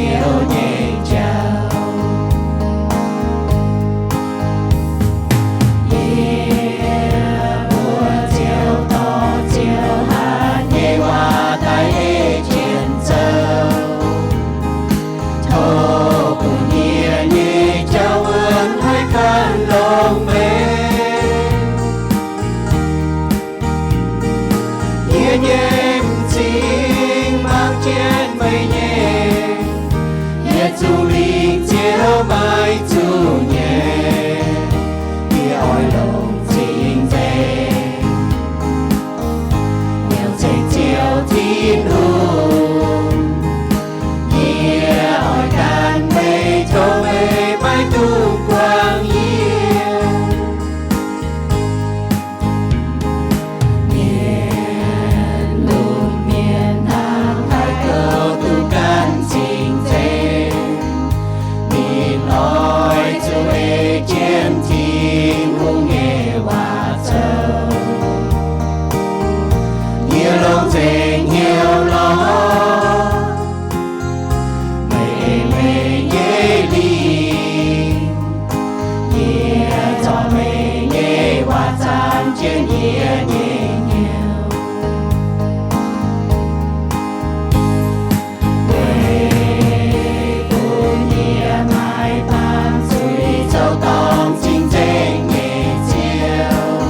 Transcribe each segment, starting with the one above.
Ziouv nyei jauv. Yie mbuo ziouc dorh Ziouv hatc nyei waac daaih ei jienv zoux. Tov bun yie nyei jauv wuonv haih ganh longx meih. Yie nyei m'zing mangc jienv meih nyei, yietc zungv lingc Ziouv maiv zuqc nyei. Yie oix longc zingh nzengc, heuc nzengc Ziouv Tin-Hungh. Yie oix gan meih, tov meih maiv dungx guangc yie. Mienh lunx mienh hnangv haaix gouv duqv gan cing-nzengc. Ninh oix zuqc ei jienv Tin-Hungh nyei waac zoux. Yie longc nzengc hnyouv lorz meih, meih nyei lingc. Yie zorqv meih nyei waac zaanc jienv yie nyei hnyouv. Weic bun yie maiv baamz zuiz, zoux dorngc cing-nzengc nyei Ziouv.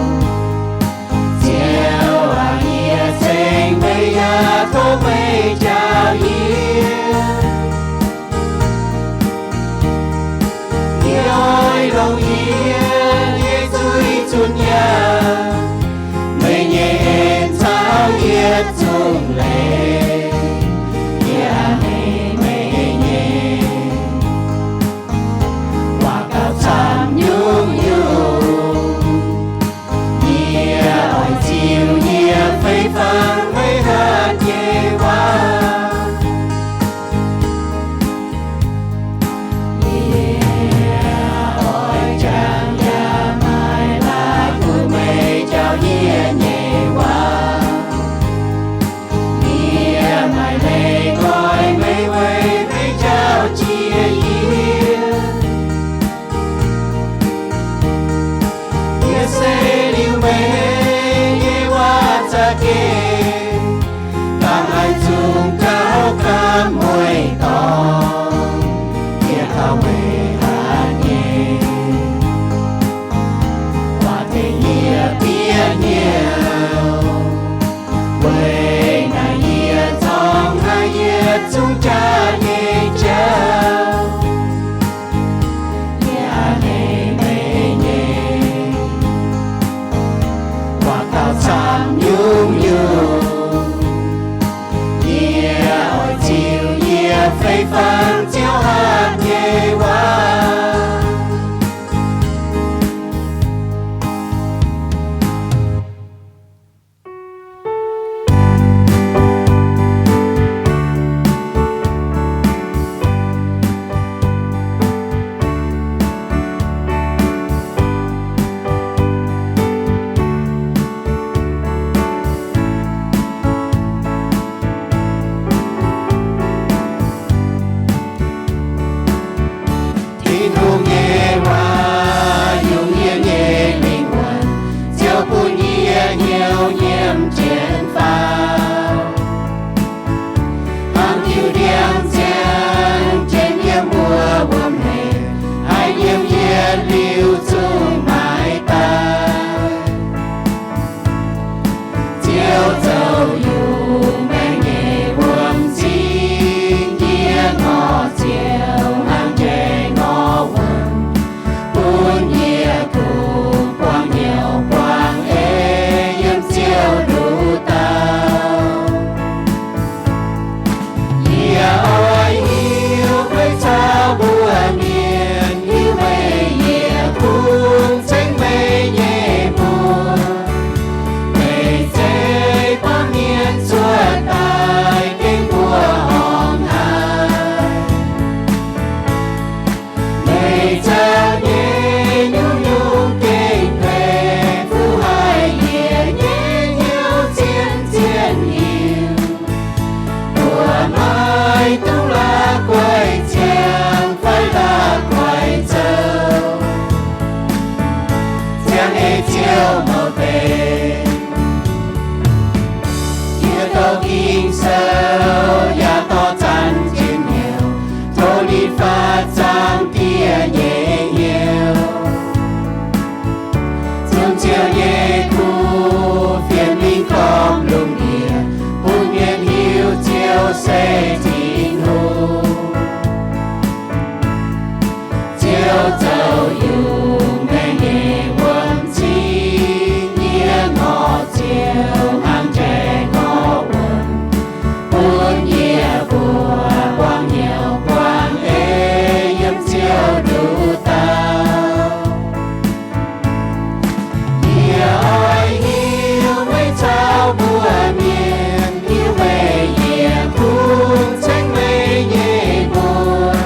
Ziouv aac, yie ceng meih yaac tov meih njaaux yie. Yie oix longc yie nyei zuiz zunc yangh meih nyei en caux yietc zungv leiz. Yie hneiv meih nyei waac gauh camv nyungc-nyungc. Yie oix ziux yie fei fangx meih hatc nyei waac. Yie oix jangx yaac maiv laaix bun meih jauv yie nyei waac. Yie Ging-Sou yaac dorh zanc njien-youh, tov ninh faah zaangc Diex nyei hnyouv. Zunc Ziouv nyei kuv fienx mingh gormx lungh ndiev, bun mienh hiuv Ziouv se Tin-Hungh. Ziouv zoux yungh maengc nyei wuom-cing, yie ngorc Ziouv hnangv njaih ngorc wuom, bun yie buoqc buangh hnyouv buangh eix yiem Ziouv nduqc dauh. Yie oix hiuv meih caux mbuo mienh, hiuv meih yietc kungx ceng meih nyei mbuox.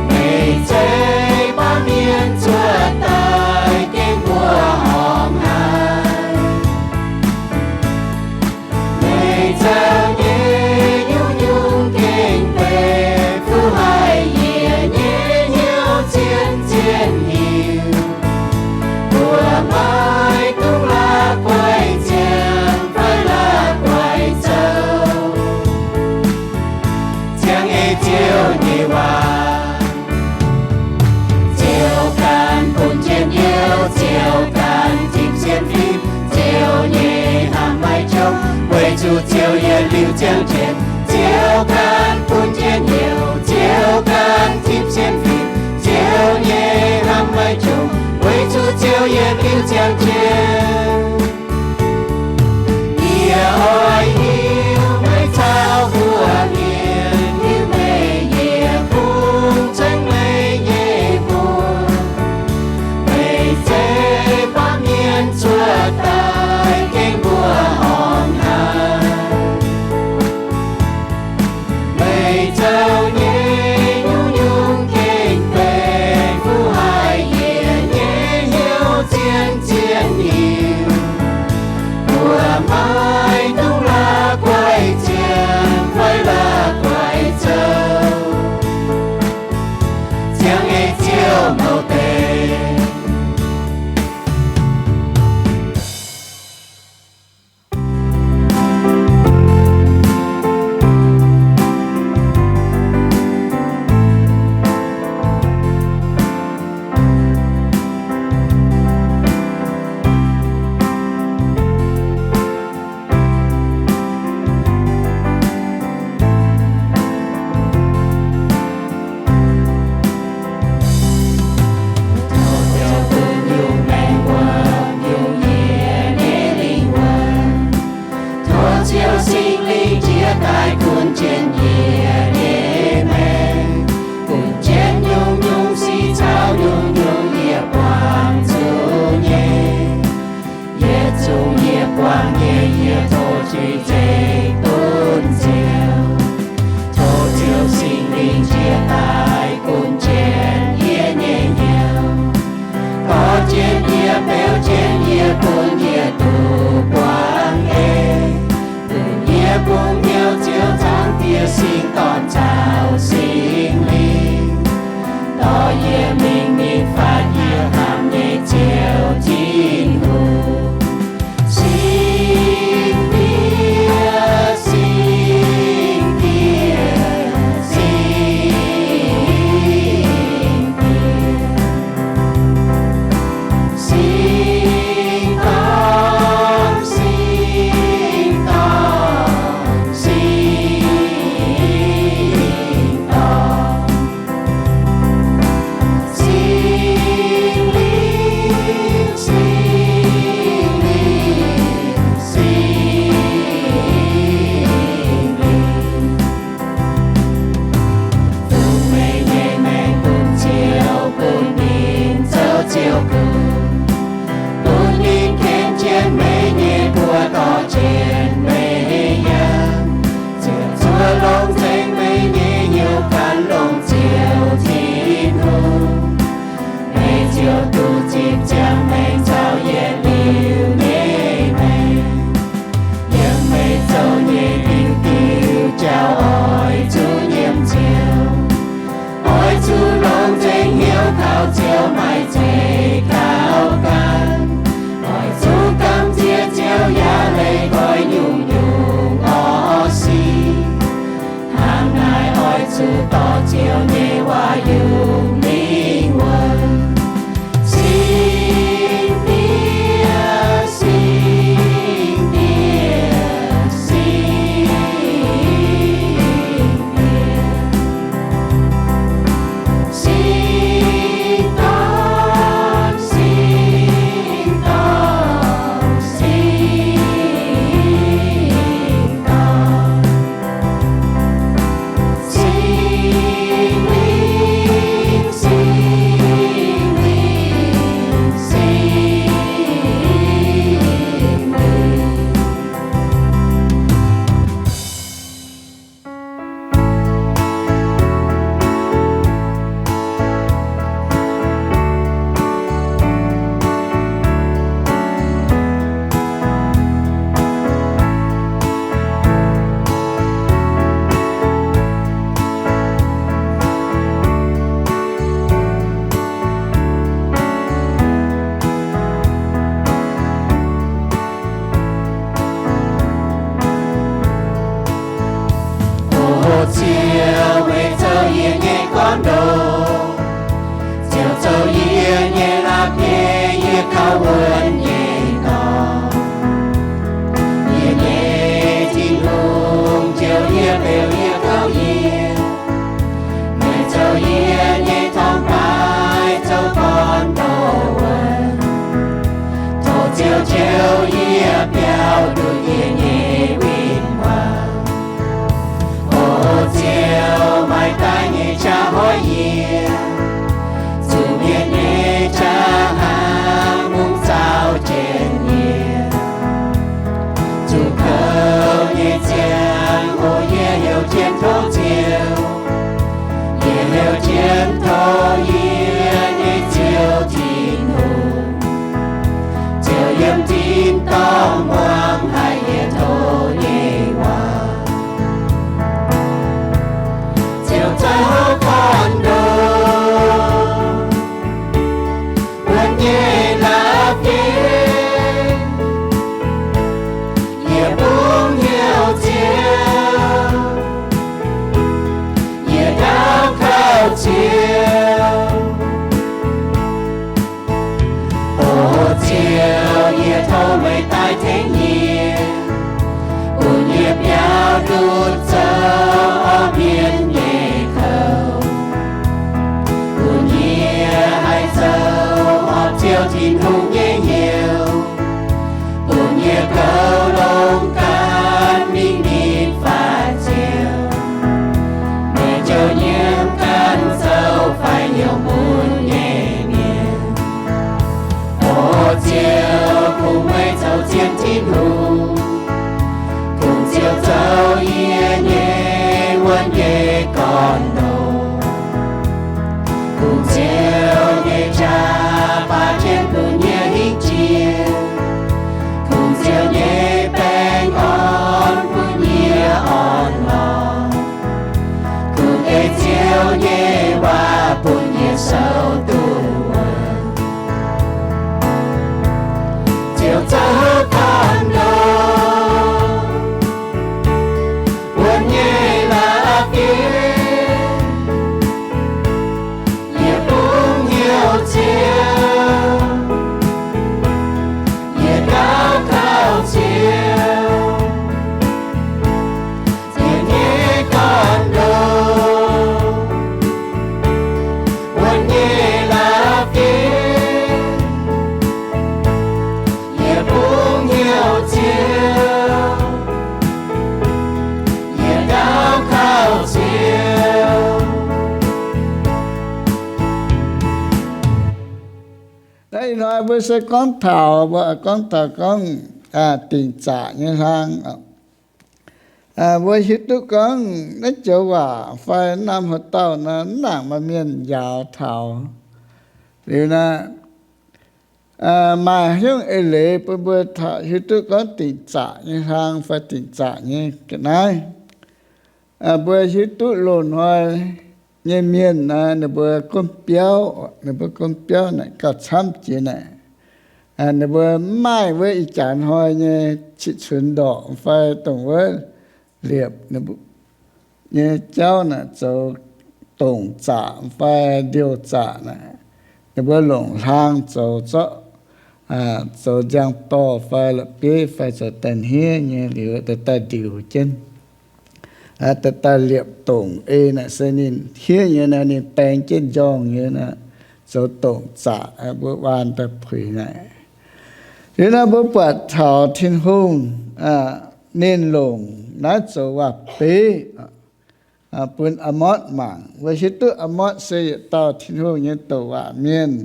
Meih zeiz baamh mienh cuotv daaih gengh mbuo horngh haic. Meih zoux nyei nyungc-nyungc gengh benx fu'haiz yie nyei hnyouv zien-zien hiuv. Mbuo maiv dungx la'guaih ziangh fai la'guaih zoux. Ziangh eix Ziouv nyei waac. Ziouv ganh bun njien-youh, Ziouv ganh tipv sienx fim, Ziouv nyei hnamv maiv qongx, weic zuqc Ziouv yietc liuz ziangh jienv. Ziouv ganh bun njien-youh, Ziouv ganh tipv sienx fim, Ziouv nyei hnamv maiv qongx, weic zuqc Ziouv yietc liuz ziangh jienv. Yie oix hiuv meih caux mbuo mienh, hiuv meih yietc kungx ceng meih nyei mbuox. Meih zeiz baamh mienh cuotv daaih gengh mbuo horngh haic. Meih zoux nyei nyungc-nyungc gengh benx fu'haiz yie nyei hnyouv zien-zien hiuv. Mbuo maiv dungx la'guaih ziangh fai la'guaih zoux. Ziangh eix Ziouv mouc deix. Tov Ziouv bun yungh maengc wuom, yungh yietc nyei lingh wuonh. Tov Ziouv Singx Lingh jiex daaih gunv jienv yie nyei maengc, gunv jienv nyungc-nyungc sic caux nyungc-nyungc yie buangh zuqc nyei. Yietc zungv yie buangh nyei, yie tov juix nzengc bun Ziouv. Tov Ziouv Singx Lingh jiex daaih gunv jienv yie nyei hnyouv, dorh jienv yie, beuv jienv yie, bun yie duqv buangh ei, bun yie bungx hnyouv Ziouv Zaangc Diex Singx Dorn caux Singx Lingh, dorh yie mingh ninh fatv yie hnamv nyei Ziouv Tin-Hungh. Singx Diex, Singx Diex, Singx Diex, Singx Dorn, Singx Dorn, Singx Dorn. Nduqc yie nyei win-wangv. O Ziouv, maaih daaih nyei jaa-hoiv yie, zuqc mienh nyei jaa-hnaangx mungv zaaux jienv yie. Zuqc kouv nyei ziangh hoc yie heuc jienv tov Ziouv. Yie heuc jienv tov yie nyei Ziouv Tin-Hungh. Ziouv yiem tin-dorngh muangx haic yie tov nyei waac. Ziouv zoux gorn-ndoqv wuonv nyei la'bieiv, yie bungx heuc Ziouv, yie daux gaux Ziouv. O Ziouv, yie tov meih daaih tengx yie, bun yie biaux nduqc zoux orv mienh nyei kouv, bun yie haih zoux horpc Ziouv Tin-Hungh nyei hnyouv, bun yie goux longx ganh mingh nitv faix Ziouv. Meih ziouc nyiemc ganh zoux faix hnyouv bun nyei mienh. O Ziouv, kungx meih zoux zien Tin-Hungh. Kungx Ziouv zoux yie nyei wuonv nyei gorn-ndoqv. Kungx Ziouv nyei qaqv baav jienv bun yie hingh jiex. Kungx Ziouv nyei baengh orn bun yie orn-lorqc. Kungx ei Ziouv nyei waac bun yie sou duqv wuonv. Ziouv zoux gorn-ndoqv wuonv nyei la'bieiv, yie bungx heuc Ziouv, yie daux gaux Ziouv. Yie nyei gorn-ndoqv wuonv nyei la'bieiv, yie bungx heuc Ziouv, yie daux gaux Ziouv. Naaiv ih hnoi mbuo se gorngv taux, mbuo gorngv taux gorngv dingc zaqc nyei hlang. Mbuo hiuv duqv gorngv naaiv joux waac fai naaiv norm haaix dauh naaiv, mv nangc maaih mienh njaaux taux. Liuz naaiv, maaih haaix nyungc eix leiz bun mbuo hiuv duqv gorngv dingc zaqc nyei hlang fai dingc zaqc nyei ga'naaiv? Mbuo hiuv duqv loz-hnoi nyei mienh naaiv, ninh mbuo gomv biauv, ninh mbuo gomv biauv naaic gauh camv jiex naaic. Ninh mbuo mv maaih wuov ih jaax hnoi nyei citv cunx ndorqc fai dongh wuov liepc nyei jauv naaic zoux dongc zaqc fai ndiouh zaqc naaic. Ninh mbuo longc hlang zoux zorqv, zoux njang dorh fai la'bieiv fai zoux daaih hniev nyei liuz daaih daaih ndiux jienv. Daaih daaih liepc dongc ei naaic se ninh hniev nyei naaic, ninh baeng jienv njorngh nyei naaic, zoux dongc zaqc mbuo waan daaih puix naaic. Liuz naaiv mbuo buatc taux Tin-Hungh ninh longc naaiv zoux waac-beiv bun Amotv mangc. Mbuo hiuv duqv Amotv se yietc dauh Tin-Hungh nyei douc waac mienh.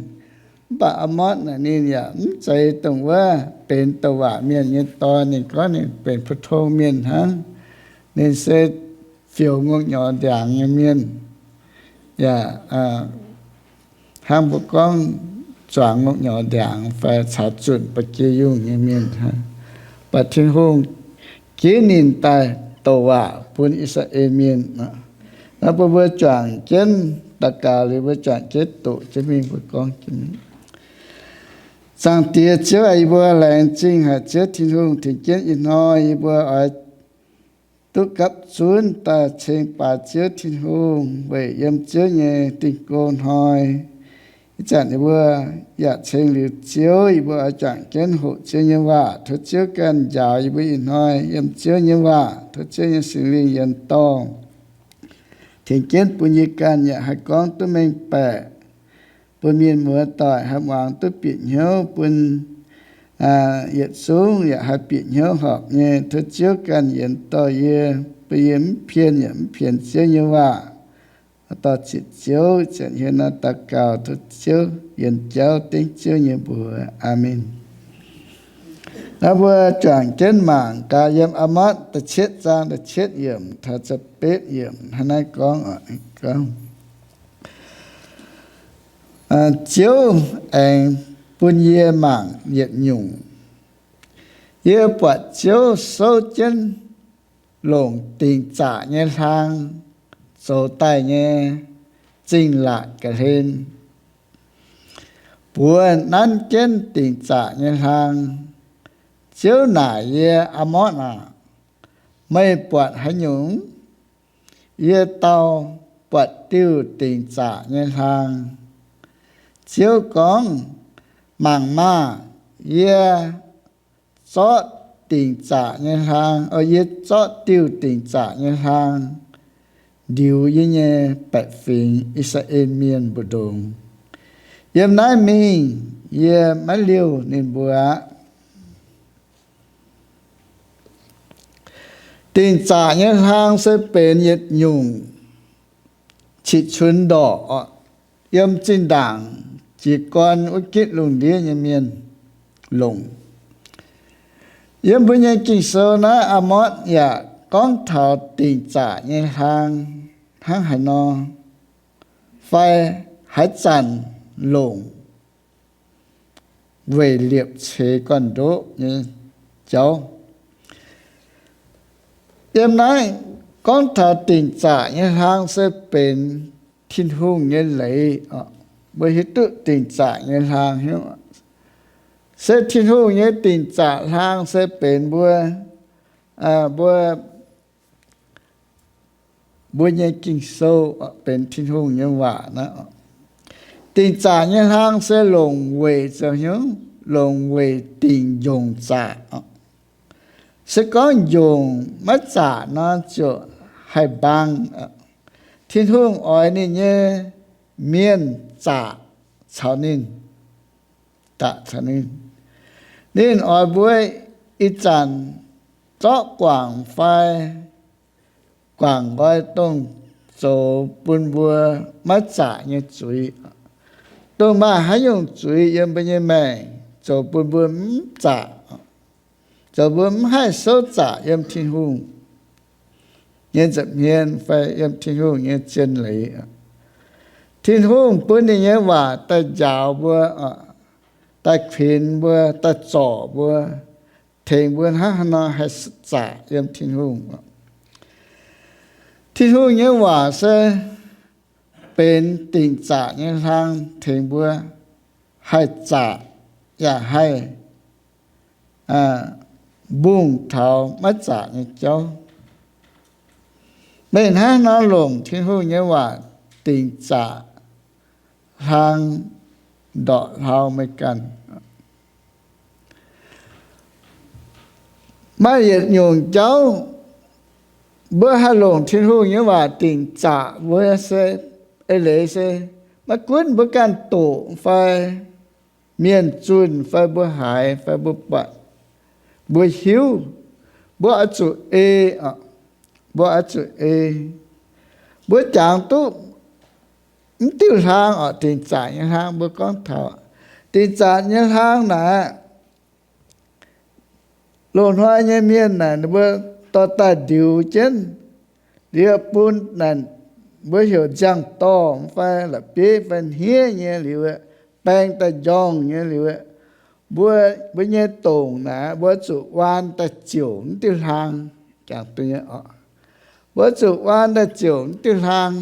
Mv baac Amotv naaic ninh yaac mv zeiz dongh wuov benx douc waac mienh nyei dorn. Ninh gorngv ninh benx 普通 mienh hnangv. Ninh se fioux ngongh nyorx ndiangx nyei mienh. Yaac hnangv mbuo gorngv zuangx ngongh nyorx ndiangx fai caux zunc ba'gi yungh nyei mienh hnangv. Mv baac Tin-Hungh ginv ninh daaih douc waac bun I^saa^laa^en Mienh. Naaiv bun mbuo juangc jienv daux gaux liuz, mbuo juangc jienv doqc jienv mingh, mbuo gorngv jienv mingh. Zaangc Diex Ziouv aac, yie mbuo laengz zingh haic Ziouv Tin-Hungh tengx jienv ih hnoi yie mbuo oix duqv gapv zunv daaih ceng baaix Ziouv Tin-Hungh weic yiem Ziouv nyei Dingh Gong Hnoi. Ih zanc yie mbuo yaac ceng liuz Ziouv, yie mbuo oix juangc jienv hoqc Ziouv nyei waac. Tov Ziouv ganh njaaux yie mbuo ih hnoi yiem Ziouv nyei waac. Tov Ziouv nyei Singx Lingh yiem dorngh tengx jienv bun yie ganh yaac haih gorngv duqv mengh baeqc, bun mienh muoz doic haih muangx duqv bieqc hnyouv, bun yietc zungv yaac haih bieqc hnyouv horpc nyei. Tov Ziouv ganh yienx dorh yie, bun yie mv pien yaac mv pienx Ziouv nyei waac. Dorh ziepc Ziouv ziepc hien nor daux gaux, tov Ziouv yienx jauv dengv Ziouv nyei mbuox. Aamen. Naaiv mbuo juangc jienv mangc gaax yiem Aa^motv da'cietv zaang da'cietv yiemc taux da'betv yiemc hnangv naaiv gorngv, gorngv, Ziouv aengx bun yie mangc yietc nyungc. Yie buatc Ziouv souv jienv longc dingc zaqc nyei hlang zoux daaih nyei zingh laatc ga'hlen, buoz nanv jienv dingc zaqc nyei hlang. Ziouv naaic yie, Aa^motv aah, meih buatc haaix nyungc? Yie dau, Buatc diuh dingc zaqc nyei hlang. Ziouv gorngv, Mangc maah! Yie zorqv dingc zaqc nyei hlang, yie zorqv diuh dingc zaqc nyei hlang ndiux yie nyei baeqc fingx, I^saa^laa^en Mienh, mbu'ndongx. Yiem naaiv mingh yie maiv liouh ninh mbuo aqv. Dingc zaqc nyei hlang se benx yietc nyungc qiqv cunx ndorqc, yiem zinh ndaangc jiez gorn wuov gitv lungh ndiev nyei mienh longc. Yiem mbuo nyei Ging-Sou naaiv, Aa^motv yaac gorngv taux dingc zaqc nyei hlang hnangv haaix nor, fai haaix zanc longc weic liepc ceix gorn-ndoqv nyei jauv. Yiem naaiv gorngv taux dingc zaqc nyei hlang se benx Tin-Hungh nyei leiz. Mbuo hiuv duqv dingc zaqc nyei hlang hnyouv se Tin-Hungh nyei dingc zaqc hlang se benx mbuo, mbuo, mbuo nyei Ging-Sou, benx Tin-Hungh nyei waac naaiv. Dingc zaqc nyei hlang se longc weic zoux hnyouv, longc weic dingc njongc zaqc. Se gorngv njongc maiv zaqc nor ziouc haih mbang. Tin-Hungh oix ninh nyei mienh zaqc caux ninh, zaqc caux ninh. Ninh oix mbuo ih zanc zorqv guangc fai guangc nqoi dongh zoux bun mbuo maiv zaqc nyei zuiz. Dongh maaih haaix nyungc zuiz yiem mbuo nyei maengc zoux bun mbuo mv zaqc, zoux mbuo mv haih souv zaqc yiem Tin-Hungh nyei nza'hmien fai yiem Tin-Hungh nyei zien leiz. Tin-Hungh bun ninh nyei waac daaih njaaux mbuo, daaih kuinx mbuo, daaih zorc mbuo, tengx mbuo hnangv haaix nor haih zaqc yiem Tin-Hungh. Tin-Hungh nyei waac se benx dingc zaqc nyei hlang tengx mbuo haih zaqc yaac haih mbungh taux maiv zaqc nyei jauv. Meih hnangv haaix nor longc Tin-Hungh nyei waac dingc zaqc hlang ndorqc hlauv meih ganh? Maaih yietc nyungc jauv, mbuo haih longc Tin-Hungh nyei waac dingc zaqc mbuo se, eix leiz se maiv gunv mbuo ganh doqc fai mienh zunh fai mbuo haiz fai mbuo buatc, mbuo hiuv, mbuo oix zuqc ei, mbuo oix zuqc ei. Mbuo jangx duqv mv diuh hlang oc, dingc zaqc nyei hlang mbuo gorngv taux. Dingc zaqc nyei hlang naaic, loz-hnoi nyei mienh naaic ninh mbuo dorh daaih ndiux jienv, liuz bun naaic mbuo heuc nziang-dorh fai la'bieiv fai hniev nyei liuz, baeng daaih njorngh nyei liuz, mbuo, mbuo nyei dongc naaic mbuo zuqc waan daaih ziouc mv diuh hlang. Jangx duqv nyei oc. Mbuo zuqc waan daaih ziouc mv diuh hlang.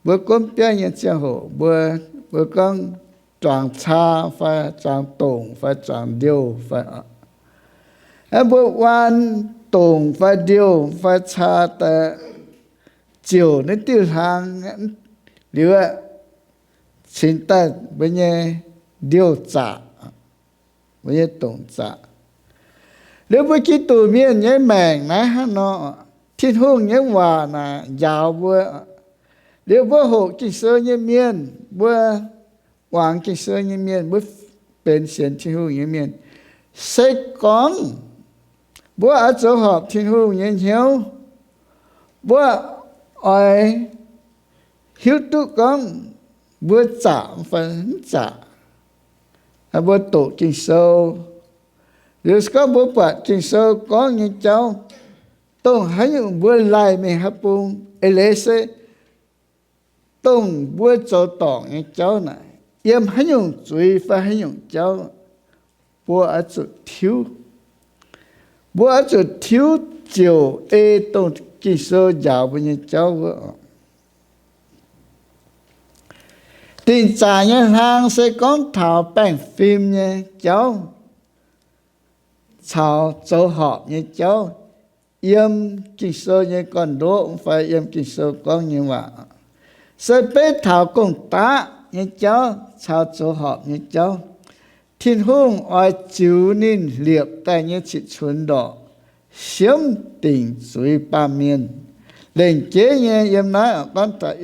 Mbuo gunv biauv nyei ziangh hoc mbuo, mbuo gorngv zuangx caa fai zuangx dongc fai zuangx ndiouh fai, mbuo waan dongc fai ndiouh fai caa daaih ziouc naaiv diuh hlang liuz, cingx daaih mbuo nyei ndiouh zaqc, mbuo nyei dongc zaqc. Liuz mbuo Giduc mienh nyei maengc naaiv hnangv nor, Tin-Hungh nyei waac naaic njaaux mbuo. Liuz mbuo hoqc Ging-Sou nyei mienh, mbuo muangx Ging-Sou nyei mienh, mbuo benx sienx Tin-Hungh nyei mienh, Se gorngv mbuo oix zoux horpc Tin-Hungh nyei hnyouv, mbuo oix hiuv duqv gorngv mbuo zaqc fai mv zaqc. Mbuo doqc Ging-Sou, liuz se gorngv mbuo buatc Ging-Sou gorngv nyei jauv, dongh haaix nyungc mbuo laih mingh haaix bung, eix leiz se dongh mbuo zoux dorngc nyei jauv naaic, yiem haaix nyungc zuiz fai haaix nyungc jauv, mbuo oix zuqc tiuv. Mbuo oix zuqc tiuv ziouc ei dongh Ging-Sou njaaux mbuo nyei jauv wuov. Dingc zaqc nyei hlang se gorngv taux baengh fim nyei jauv caux zoux horpc nyei jauv yiem Ging-Sou nyei gorn-ndoqv fai yiem Ging-Sou gorngv nyei waac. Se beiv taux gong-daqv nyei jauv caux zoux horpc nyei jauv, Tin-Hungh oix ziux ninh liepc daaih nyei citc-cunx ndorqc siemv dingc zuiz baamh mienh. Lengc jeiv nyei yiem naaiv gorngv taux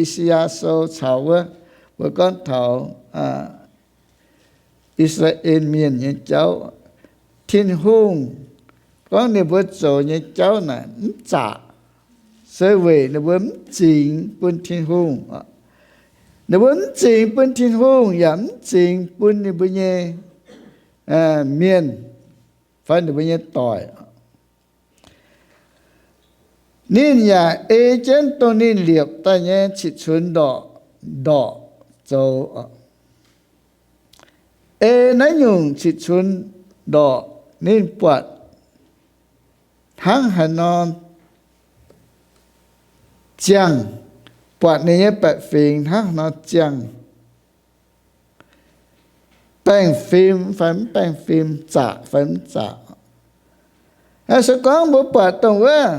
I^saa^yaa Sou caux wuov, mbuo gorngv taux I^saa^laa^en Mienh nyei jauv. Tin-Hungh gorngv ninh mbuo zoux nyei jauv naaic mv zaqc, se weic ninh mbuo mv zingx bun Tin-Hungh. Ninh mbuo mv zingx bun Tin-Hungh yaac mv zingx bun ninh mbuo nyei mienh fai ninh mbuo nyei doic. Ninh yaac ei jienv dongh ninh liepc daaih nyei citc-cunx ndorqc, ndorqc zoux. Ei naaiv nyungc citc-cunx ndorqc ninh buatc hnangv haaix nor ziangh, buatc ninh nyei baeqc fingx hnangv haaix nor ziangh, baengh fim fai mv baengh fim, zaqc fai mv zaqc. Se gorngv mbuo buatc dongh wuov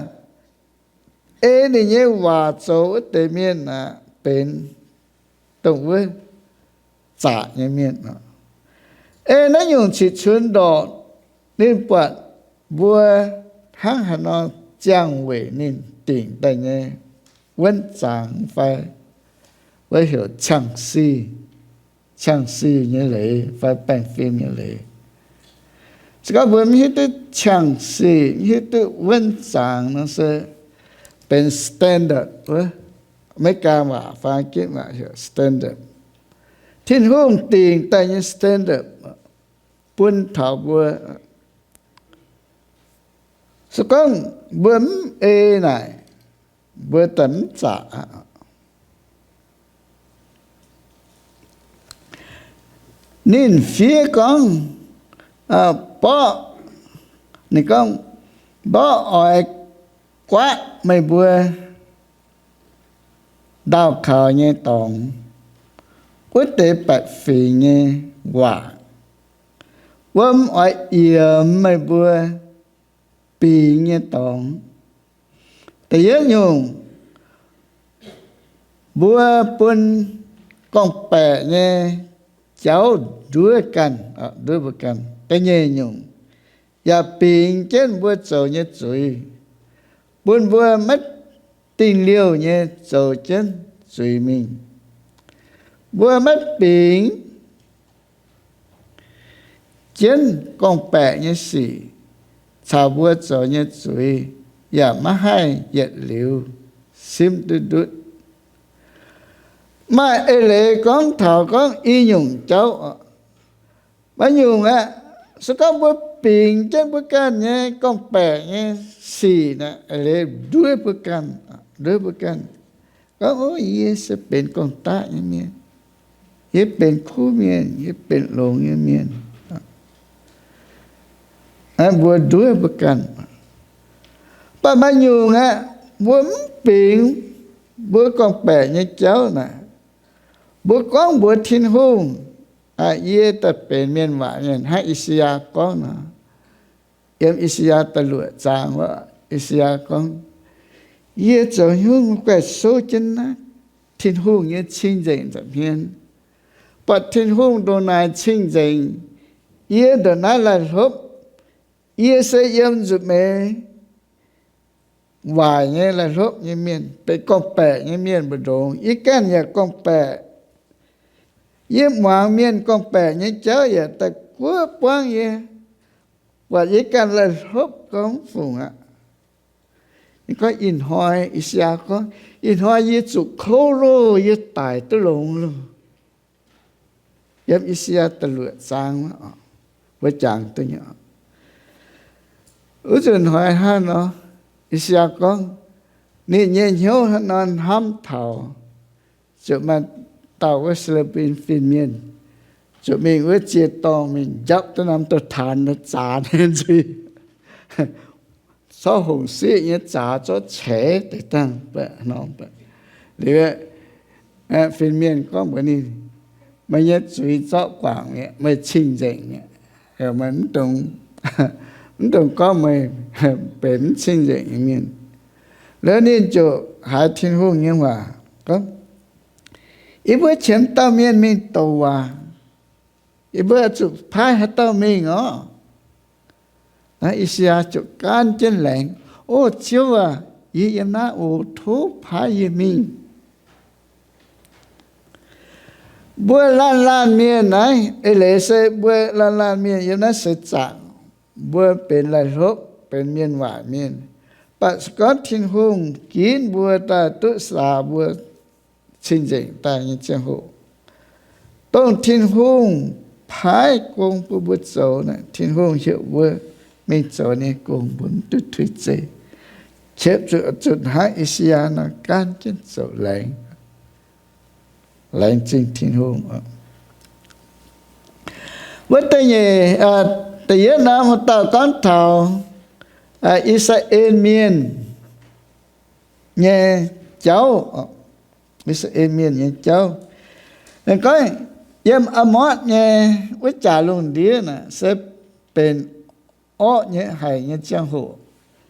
ei ninh nyei waac zoux wuov deix mienh aeqv, benx dongh wuov zaqc nyei mienh. Ei naaiv nyungc citc-cunx ndorqc ninh buatc mbuo hnangv haaix nor ziangh weic ninh dingc daaih nyei wuonv zaangc fai wuov heuc qangx-sic, qangx-sic nyei leiz fai baengh fim nyei leiz. Se gorngv mbuo mv hiuv duqv qangx-sic, mv hiuv duqv wuonv zaangc nor se benx standard wuov. America waac fai Giv waac heuc standard. Tin-Hungh dingc daaih nyei standard bun taux mbuo. Se gorngv mbuo mv ei naaic, mbuo daaih mv zaqc aqv. Ninh fiev gorngv, mborqv, ninh gorngv, mborqv oix guaatv meih mbuo ndaauh kaux nyei dorngx, wuov deix baeqc fingx nyei waac. Wuom oix yiemx meih mbuo bingx nyei dorngx. Da'yietv nyungc, mbuo bun gorngv-baeqc nyei jauv nduov ganh, nduov mbuo ganh. Da'nyeic nyungc, yaac bingx jienv mbuo zoux nyei zuiz, bun mbuo maiv dingh liouh nyei zoux jienv zuiz mingh. Mbuo maiv bingx jienv gorngv-baeqc nyei sic caux mbuo zoux nyei zuiz, yaac maiv haih yietc liuz simv duqv ndutv. Maaih eix leiz gorngv taux gorngv i nyungc jauv oc. Maaih nyungc aeqv, se gorngv mbuo bingx jienv mbuo ganh nyei gorngv-baeqc nyei sic naaic, eix leiz nduov mbuo ganh, nduov mbuo ganh. Gorngv, o, yie se benx gorngv-daqv nyei mienh, yie benx kuv mienh, yie benx longx nyei mienh. Mbuo nduov mbuo ganh. Mv baac maaih nyungc aeqv, mbuo mv bingx mbuo gorngv-baeqc nyei jauv naaic, mbuo gorngv mbuox Tin-Hungh, yie daaih benx mienh waac mienh, hnangv I^saa^yaa gorngv nor. Yiem I^saa^yaa da'luoqc zaang wuov, I^saa^yaa gorngv, yie zoux hnyungv guaih souv jienv naaiv Tin-Hungh nyei cing-nzengc nza'hmien, buatc Tin-Hungh ndongc naaic cing-nzengc, yie ndongc naaiv laih hlopv. Yie se yiem nzunc meix waaic nyei laih hlopv nyei mienh, benx gorngv-baeqc nyei mienh mbu'ndongx. Yie ganh yaac gorngv-baeqc. Yie muangx mienh gorngv-baeqc nyei jauv yaac daaih guoqv buangv yie. buatc yie ganh laih hlopv gorngv fungc aqv. Ninh gorngv ih hnoi, I^saa^yaa gorngv, ih hnoi yie zuqc kouv loh, yie daic duqv longx loh. Yiem I^saa^yaa da'luoqc zaang wuov jangx duqv nyei. Wuov nzunc hnoi hnangv nor, I^saa^yaa gorngv, ninh nyei hnyouv hnangv nor hnamv taux, ziouc maaih dauh wuov Se^lu^mbim fin-mienh, ziouc mingh wuov ziec-dorngh mingh njapv duqv norm douz-taanx zaax ninh nzuih, zorqv hongc siqv nyei zaax zorqv ceix deix dangh ba'hnoi ba'liuz, fin-mienh gorngv mbuox ninh, meih nyei zuiz zorqv guangc mi'aqv, meih cing-nzengc mi'aqv. Meih mv dungx gorngv meih benx mv cing-nzengc nyei mienh. Liuz ninh ziouc haiz Tin-Hungh nyei waac gorngv, yie mbuo qiemx dauh mienh mingh douc waac. Yie mbuo zuqc paaiv haaix dauh mingh orqc? Naaiv I^saa^yaa ziouc gaanv jienv laengz, O Ziouv aac, yie yiem naaiv oc, tov paaiv yie mingh. Mbuo laanh laanh mienh naaiv, eix leiz se mbuo laanh laanh mienh yiem naaiv seix zaangc, mbuo benx laih hlopv, benx mienh waaic mienh. Mv baac se gorngv Tin-Hungh ginv mbuo daaih duqv saax mbuo cing-nzengc daaih nyei ziangh hoc, dongh Tin-Hungh paaiv gong bun mbuo zoux naaic, Tin-Hungh heuc mbuo mingh zoux nyei gong mbuo mv duqv tuix zeiv. Qiemx zuqc zuqc hnangv I^saa^yaa nor gaanv jienv zoux laengz, laengz zingh Tin-Hungh. Wuov da'nyeic, da'yietv norm dauh gorngv taux I^saa^laa^en Mienh nyei jauv. I^saa^laa^en Mienh nyei jauv. Ninh gorngv, yiem Aamotv nyei wuov jaax lungh ndiev naaic se benx orqv nyei haic nyei ziangh hoc,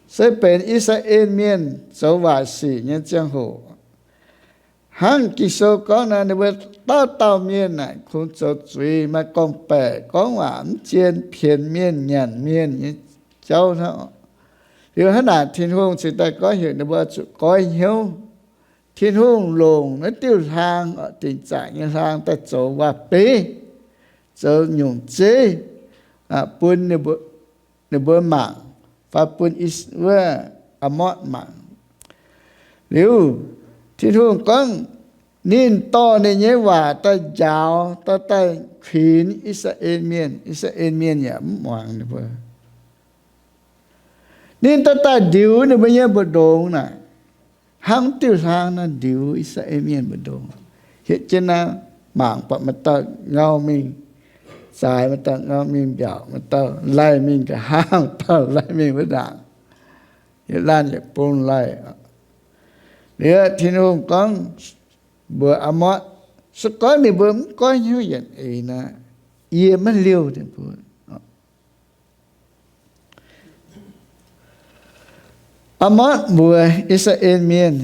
se benx I^saa^laa^en Mienh zoux waaic sic nyei ziangh hoc. Hnangv Ging-Sou gorngv nor, ninh mbuo dauh dauh mienh naaic kungx zoux zuiz, maaih gorngv-baeqc, gorngv waac mv jien, pienx mienh, nyanc mienh nyei jauv hnangv. Liuz hnangv naaic Tin-Hungh cingx daaih goiv heuc ninh mbuo zuqc goiv hnyouv. Tin-Hungh longc naaiv diuh hlaang, dingc zaangc nyei hlaang daaih zoux waac-beiv, zoux nyungc zeiv bun ninh mbuo mangc, fai bun wuov Aamotv mangc. Liuz Tin-Hungh gorngv, ninh dorh ninh nyei waac daaih njaaux, dorh daaih kuinx I^saa^laa^en Mienh. I^saa^laa^en Mienh yaac mv muangx ninh mbuo. Ninh dorh daaih ndiux ninh mbuo nyei mbu'ndongx naaic, hnangv diuh hlaang nor ndiux I^saa^laa^en Mienh mbu'ndongx. Hietv jienv naaiv mangc buatc maaih dauh ngau mingh zaaix, maaih dauh ngau mingh mbiaauc, maaih dauh laih mingh nqa'haav, maaih dauh laih mingh wuov ndaangc. Yietc laanh yietc bung laih. Liuz Tin-Hungh gorngv mbuox Aamotv, se gorngv ninh mbuo mv goiv hnyouv yietc eix nor, yie maiv liouh ninh mbuo. Aamotv mbuox I^saa^laa^en Mienh,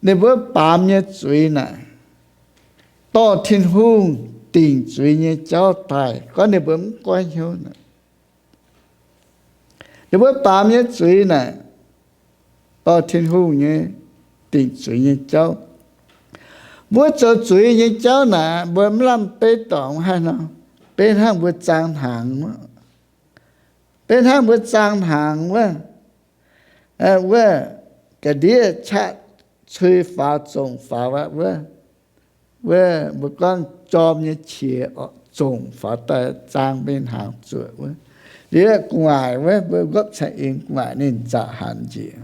ninh mbuo baamz nyei zuiz naaic, dorh Tin-Hungh dingc zuiz nyei jauv daaih, gorngv ninh mbuo mv goiv hnyouv naaic. Ninh mbuo baamz nyei zuiz naaic, dorh Tin-Hungh nyei dingc zuiz nyei jauv. Mbuo zoux zuiz nyei jauv naaic, mbuo mv lamh beiv dorngx haaix nor, beiv hnangv mbuo zaang hnaangx wuov. Beiv hnangv mbuo zaang hnaangx wuov, wuov ga'ndiev qaqv cui faaux zongc faaux aqv wuov. Wuov mbuo gorngv jorm nyei qiex oc, zongc faaux daaih zaang mingh hnaangx zuoqc wuov. Liuz gu'nguaaic wuov, mbuo nqopv cai-ing gu'nguaaic ninh zaqc hanc njiec.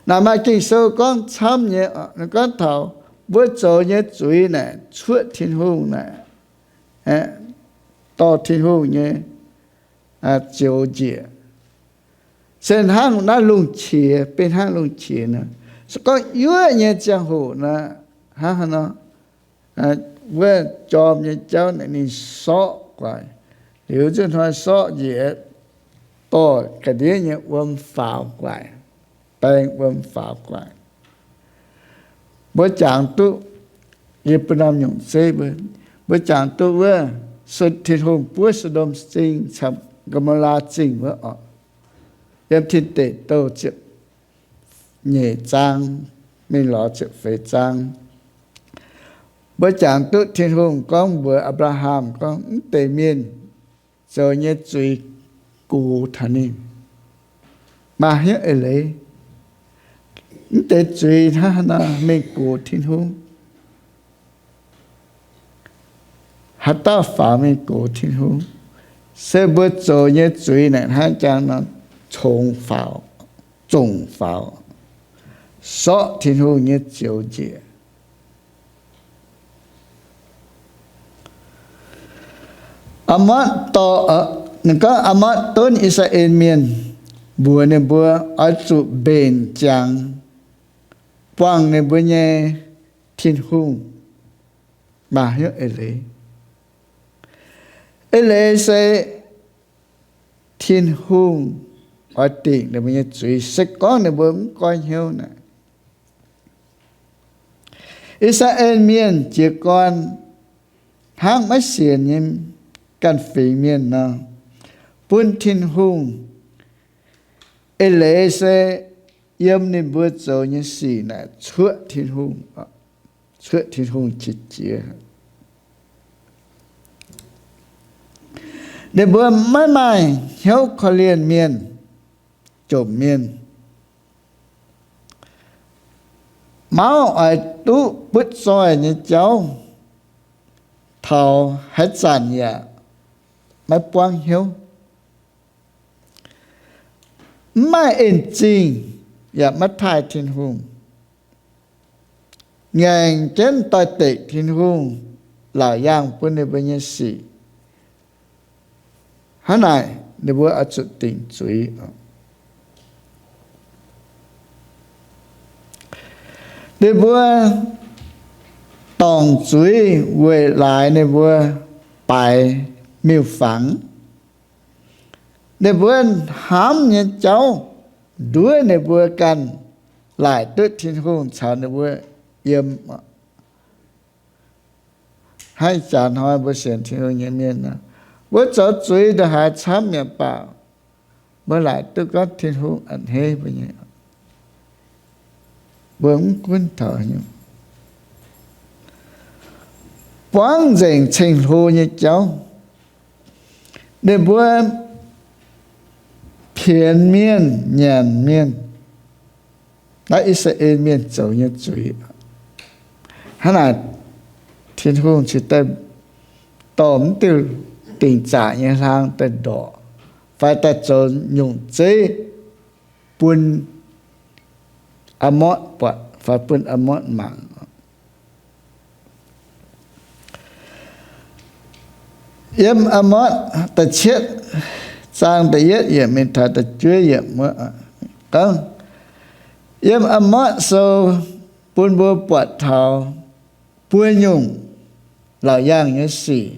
Naaic maaih Ging-Sou gorngv camv nyei, gorngv taux mbuo zoux nyei zuiz naaic cuoqv Tin-Hungh naaic, dorh Tin-Hungh nyei zioux njiec. Se hnangv naaiv lungh qiex, beiv hnangv lungh qiex nor, se gorngv yuoqv nyei ziangh hoc nor, hnangv haaix nor, wuov jorm nyei jauv naaic ninh sorqv guaax. Liuz nzunc hnoi sorqv njiec, dorh ga'ndiev nyei wuom faaux guaax, baeng wuom faaux guaax. Mbuo jangx duqv, yie bun norm nyungc zeiv mbuo, mbuo jangx duqv wuov Tin-Hungh buov So^ndom Zingh caux Go^mo^laa Zingh wuov oc. Yiem Tin Deic Douh ziepc nyeic zaang mingh lorz ziepc feix zaang. Mbuo jangx duqv Tin-Hungh gorngv mbuox Apc^laa^ham gorngv, mv deix mienh zoux nyei zuiz gox taux ninh, maaih hnyouv eix leiz. Mv deix zuiz hnangv haaix nor mingh gox Tin-Hungh? Haaix dauh faaux mingh gox Tin-Hungh? Se mbuo zoux nyei zuiz naaic hnangv jangx nor, congx faaux, zongc faaux, sortv Tin-Hungh nyei zioux njiec. Aa^motv dorh, ninh gorngv Aa^motv donv I^saa^laa^en Mienh mbuox ninh mbuo oix zuqc mbenc ziangx buangh ninh mbuo nyei Tin-Hungh. Maaih hnyouv eix leiz. Eix leiz se Tin-Hungh oix dingc ninh mbuo nyei zuiz, se gorngv ninh mbuo mv goiv hnyouv naaic. I^saa^laa^en Mienh jiez gorn hnangv maiv sienx nyei ganh fingx mienh nor, bun Tin-Hungh eix leiz se yiem ninh mbuo zoux nyei sic naaic cuoqv Tin-Hungh, cuoqv Tin-Hungh qiex jiez. Ninh mbuo maiv maaih hnyouv korv-lienh mienh, jomc mienh, mauv oix duqv butv zoih nyei jauv, taux haaix zanc yaac maiv buangv hnyouv, mv maaih en zingh yaac maiv taaih Tin-Hungh, ngaengc jienv doix-dekc Tin-Hungh laauc yaangh bun ninh mbuo nyei sic. Hnangv naaic ninh mbuo oix zuqc dingc zuiz. Ninh mbuo dorngc zuiz weic laaix ninh mbuo baaix miuc-fangx. Ninh mbuo hnamv nyei jauv nduov ninh mbuo ganh laaic duqv Tin-Hungh caux ninh mbuo yiem. Hnangv ih jaax hnoi mbuo sienx Tin-Hungh nyei mienh nor, mbuo zoux zuiz ndongc haaix camv yaac baac, mbuo laaic duqv gorngv Tin-Hungh a'hneiv mbuo nyei. Mbuo mv gunv taux nyungc, buangv nzengc ceng-hlo nyei jauv. Ninh mbuo pienx mienh, nyanc mienh, naaiv I^saa^laa^en Mienh zoux nyei zuiz. Hnangv naaic, Tin-Hungh cingx daaih dorh mv diuh dingc zaqc nyei hlang daaih ndorqc, fai daaih zoux nyungc zeiv bun Aa^mortv buatc fai bun Aa^mortv mangc. Yiem Aa^mortv da'cietv zaang da'yietv yiemc mingh taux da'juov yiemc wuov gorngv, yiem Aa^mortv Sou bun mbuo buatc taux buo nyungc laauc yaangh nyei sic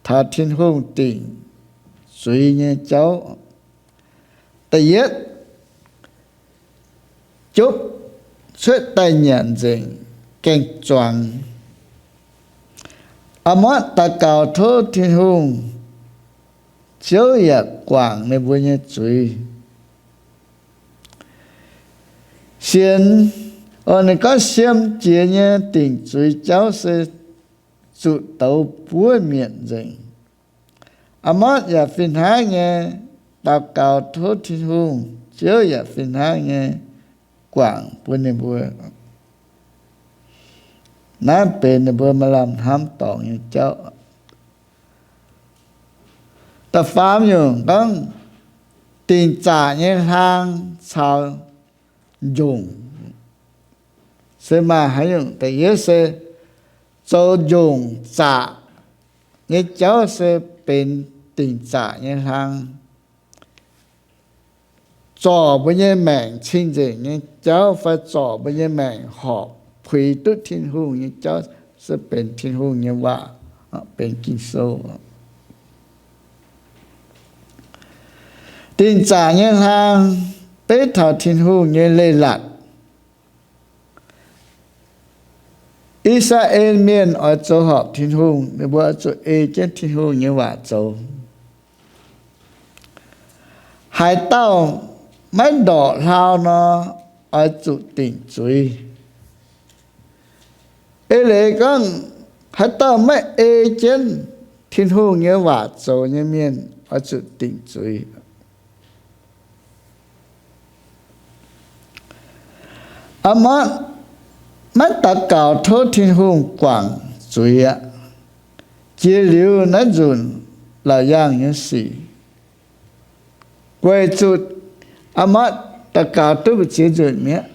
taux Tin-Hungh dingc zuiz nyei jauv. Da'yietv, jupv cuotv daaih nyanc nzengc, gaeng-zuangx. Aa^mortv daux gaux tov Tin-Hungh, Ziouv yaac guangc ninh mbuo nyei zuiz. Sienx, o, ninh gorngv siem jiex nyei dingc zuiz jauv se zuqc douz buov mietc nzengc. Aa^mortv yaac fih hnangv nyei daux gaux tov Tin-Hungh, Ziouv yaac fih hnangv nyei guangc bun ninh mbuo. Naaiv benx ninh mbuo maaih lamh hnamv dorngc nyei jauv. Da'faam nyungc gorngv dingc zaqc nyei hlang caux njongc. Se maaih haaix nyungc? Da'yietv se zoux njongc zaqc nyei jauv se benx dingc zaqc nyei hlang. Zorc mbuo nyei maengc cing-nzengc nyei jauv fai zorc mbuo nyei maengc horpc puix duqv Tin-Hungh nyei jauv se benx Tin-Hungh nyei waac, benx Ging-Sou. Dingc zaqc nyei hlang beiv taux Tin-Hungh nyei leiz-latc. I^saa^laa^en Mienh oix zoux horpc Tin-Hungh, ninh mbuo oix zuqc ei jienv Tin-Hungh nyei waac zoux. Haaix dauh maiv ndorqc hlau nor, oix zuqc dingc zuiz. Eix leiz gorngv, haaix dauh maiv ei jienv Tin-Hungh nyei waac zoux nyei mienh, oix zuqc dingc zuiz. Aa motv maiv daux gaux tov Tin-Hungh guangc zuiz aqv. Jiex liuz naaiv nzunc laauc yaangh nyei sic, weic zuqc aa motv daux gaux duqv mbu'ziex nzunc mi'aqv.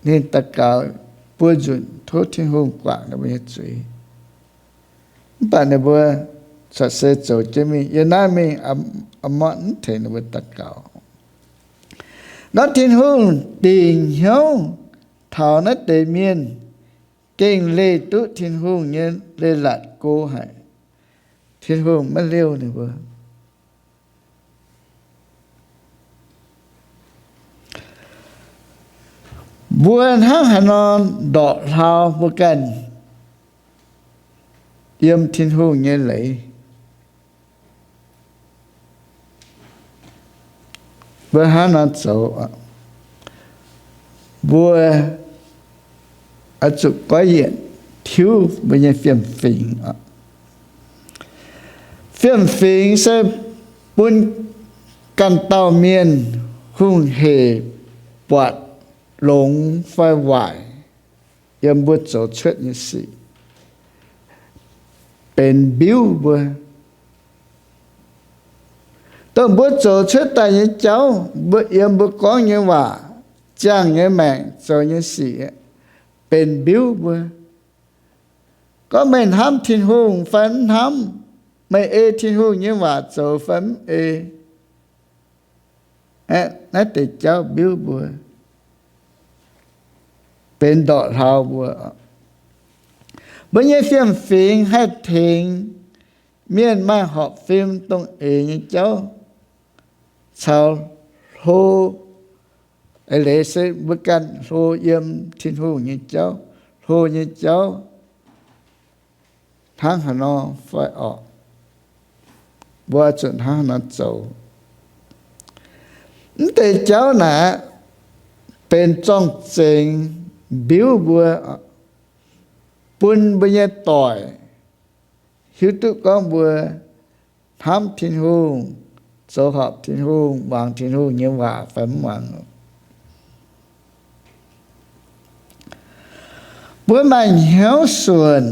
Ninh daux gaux buo nzunc tov Tin-Hungh guangc ninh mbuo nyei zuiz. Mv baac ninh mbuo corc se zoux jienv mingh. Yiem naaiv mingh, aa motv mv tengx ninh mbuo daux gaux. Gorngv Tin-Hungh dingc hnyouv taux naaiv deix mienh gengh leih duqv Tin-Hungh nyei leiz-latc go haic. Tin-Hungh maiv liouh ninh mbuo. Mbuo hnangv haaix nor ndorqc hlaau mbuo ganh yiem Tin-Hungh nyei leiz? Mbuo hnangv nor zoux, mbuo oix zuqc goiv yienc tiuv mbuo nyei fiem-fingx. Fiem-fingx se bun ganh dauh mienh hungh heic buatc longx fai waaic yiem mbuo zoux cuotv nyei sic, benx mbiuv mbuo. Dongh mbuo zoux cuotv daaih nyei jauv, mbuo yiem mbuo gorngv nyei waac, ziangh nyei maengc, zoux nyei sic, benx mbiuv mbuo. Gorngv meih hnamv Tin-Hungh fai mv hnamv, meih ei Tin-Hungh nyei waac zoux fai mv ei, naaiv deix jauv mbiuv mbuo, benx ndorqc hlaau mbuo. Mbuo nyei fiem-fingx haih tengx mienh maaih horpc fim dongh eix nyei jauv caux hlo. Eix leiz se mbuo ganh hlo yiem Tin-Hungh nyei jauv, hlo nyei jauv hnangv haaix nor fai orqc? Mbuo zuqc hnangv haaix nor zoux? Mv deix jauv naaic benx zorng-zengx mbiuv mbuo, bun mbuo nyei doic hiuv duqv gorngv mbuo hnamv Tin-Hungh, zoux horpc Tin-Hungh, muangx Tin-Hungh nyei waac fai mv muangx. Mbuo maaih hnyouv suonc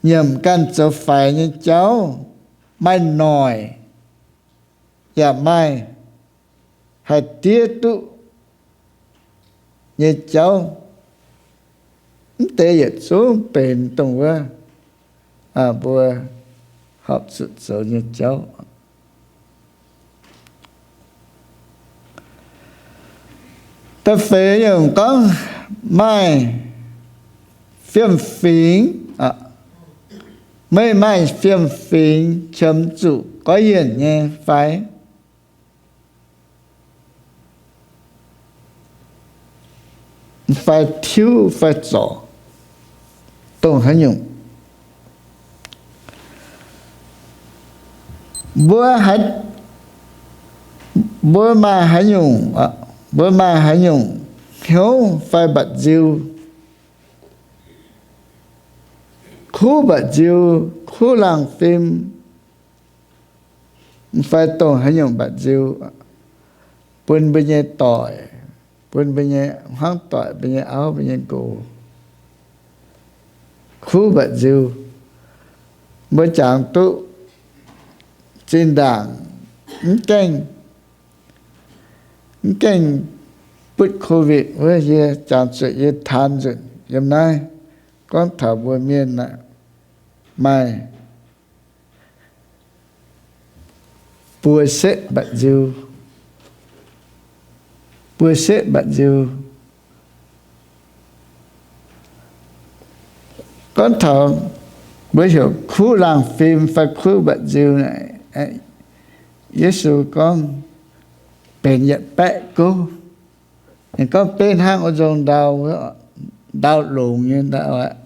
nyiemc ganh zoux faix nyei jauv, maaih noic yaac maaih haih diev duqv nyei jauv. Mv deix yietc zungv benx dongh wuov mbuo horpc zuqc zoux nyei jauv. Da'feix nyungc gorngv maaih fiem-fingx. Meih maaih fiem-fingx qiemx zuqc goiv yienc nyei fai? Fai tiuv fai zorc dongh haaix nyungc? Mbuo haiz, mbuo maaih haaix nyungc, mbuo maaih haaix nyungc hnyouv fai mba'nziu, kuv mba'nziu, kuv laangh fim, fai dongh haaix nyungc mba'nziu, bun mbuo nyei doic, bun mbuo nyei hmuangv doic, mbuo nyei auv, mbuo nyei nqox, kuv mba'nziu, mbuo jangx duqv zinh ndaangc mv gaengh, mv gaengh butv COVID wuov, yie jangx zuqc yie taan nzunc yiem naaiv gorngv taux mbuo mienh aah, maaih buo setv mba'nziu, buo setv mba'nziu. Gorngv taux mbuo heuc kuv laangh fim fai kuv mba'nziu naaic, Yesu gorngv benx yietc baeqv gouv. Ninh gorngv beiv hnangv wuov nzong ndau, ndau longx nyei ndau aqv,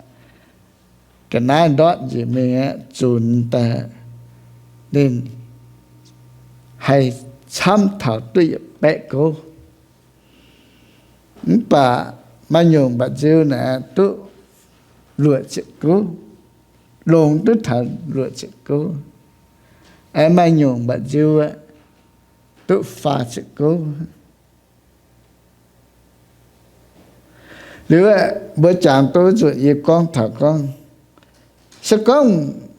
ga'naaiv ndortv njiec mingh aqv, zunx daaih, ninh haih camv taux duqv yietc baeqv gouv. Mv baac maaih nyungc mba'nziu naaic duqv luoqc ziepc gouv, longx duqv taux luoqc ziepc gouv. aengx maaih nyungc mba'nziu duqv faah ziepc gouv. Liuz mbuo jangx duqv nzunc yie gorngv taux gorngv, se gorngv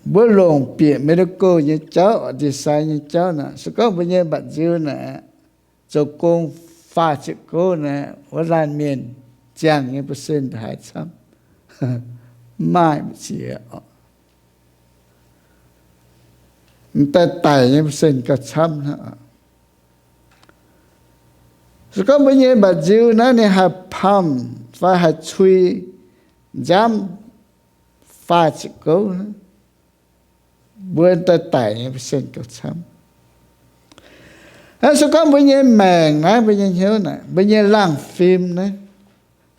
mbuo longc bieqc medical nyei jauv, design nyei jauv naaic, se gorngv mbuo nyei mba'nziu naaic zoux gong faah ziepc gouv naaic, wuov laanh mienh ziangh nyei percent haaix camv? Mv maaih, mv ziex oc. M'daaih daic nyei percent gauh camv hnangv. Se gorngv mbuo nyei mba'nziu naaiv ninh haih pamh fai haih cui nziaamv faah ziepc gouv, mbuo daaih daic nyei percent gauh camv. Naaiv se gorngv mbuo nyei maengc naaiv, mbuo nyei hnyouv naaiv, mbuo nyei laangh fim naaiv,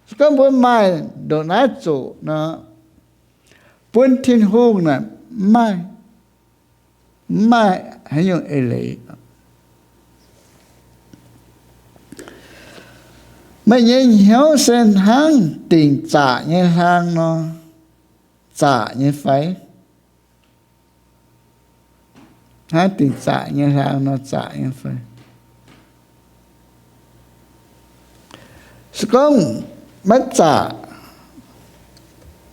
se gorngv mbuo maaih ndongc naaiv zoqc nor, bun Tin-Hungh naaic mv maaih, mv maaih haaix nyungc eix leiz. Meih nyei hnyouv se hnangv dingc zaqc nyei hlang nor zaqc nyei fai? Hnangv dingc zaqc nyei hlang nor zaqc nyei fai? Se gorngv maiv zaqc,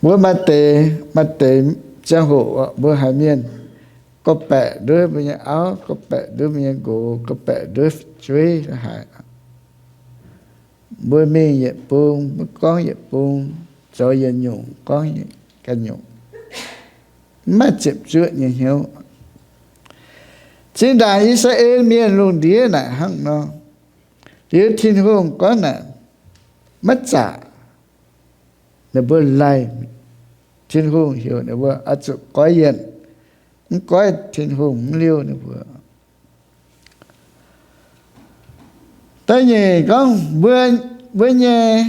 mbuo maaih deix, maaih deix ziangh hoc mbuo haiz mienh gorngv-baeqc nduov mbuo nyei auv, gorngv-baeqc nduov mbuo nyei nqox, gorngv-baeqc nduov fu'jueiv haaix, mbuo mingh yietc bung, mbuo gorngv yietc bung, zoux yietc nyungc, gorngv ganh nyungc, mv maaih ziepc zuoqv nyei hnyouv. Zinh ndaangc I^saa^laa^en Mienh lungh ndiev naaic hnangv nor, liuz Tin-Hungh gorngv naaic, maiv zaqc, ninh mbuo laih, Tin-Hungh heuc ninh mbuo oix zuqc goiv yienc, mv goiv Tin-Hungh mv liouh ninh mbuo. Da'nyeic gorngv mbuo, mbuo nyei,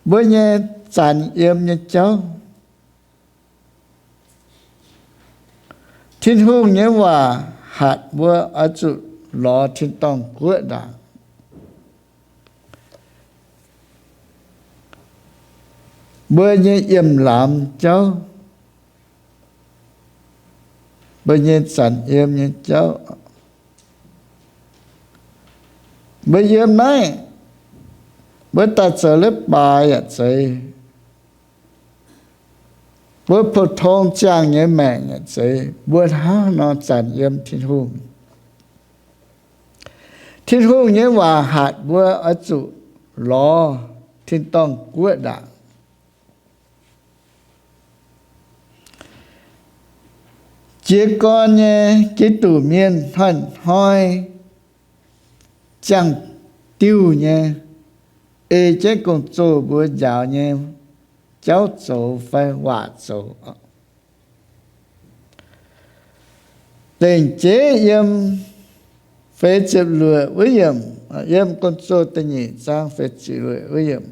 mbuo nyei zanc yiem nyei jauv. Tin-Hungh nyei waac hatc mbuo oix zuqc lorz tin-dorngh guoqv ndaangc. Mbuo nyei yiem laamz jauv, mbuo nyei zanc yiem nyei jauv, mbuo yiem naaiv, mbuo daaih zoux leiz-baaix yaac zeiz, mbuo pou-tong ziangh nyei maengc yaac zeiz, mbuo hnangv nor zanc yiem Tin-Hungh. Tin-Hungh nyei waac hatc mbuo oix zuqc lorz tin-dorngh guoqv ndaangc. Jiez gorn nyei Giduc mienh hnoi-hnoi ziangh diuh nyei ei jienv gong-zoh mbuo njaaux nyei jauv zoux fai waac zoux. Lengc jeiv yiem feix ziepc luoqc wuov yiemc, yiem Gong-Zoh da'nyeic zaang feix ziepc luoqc wuov yiemc,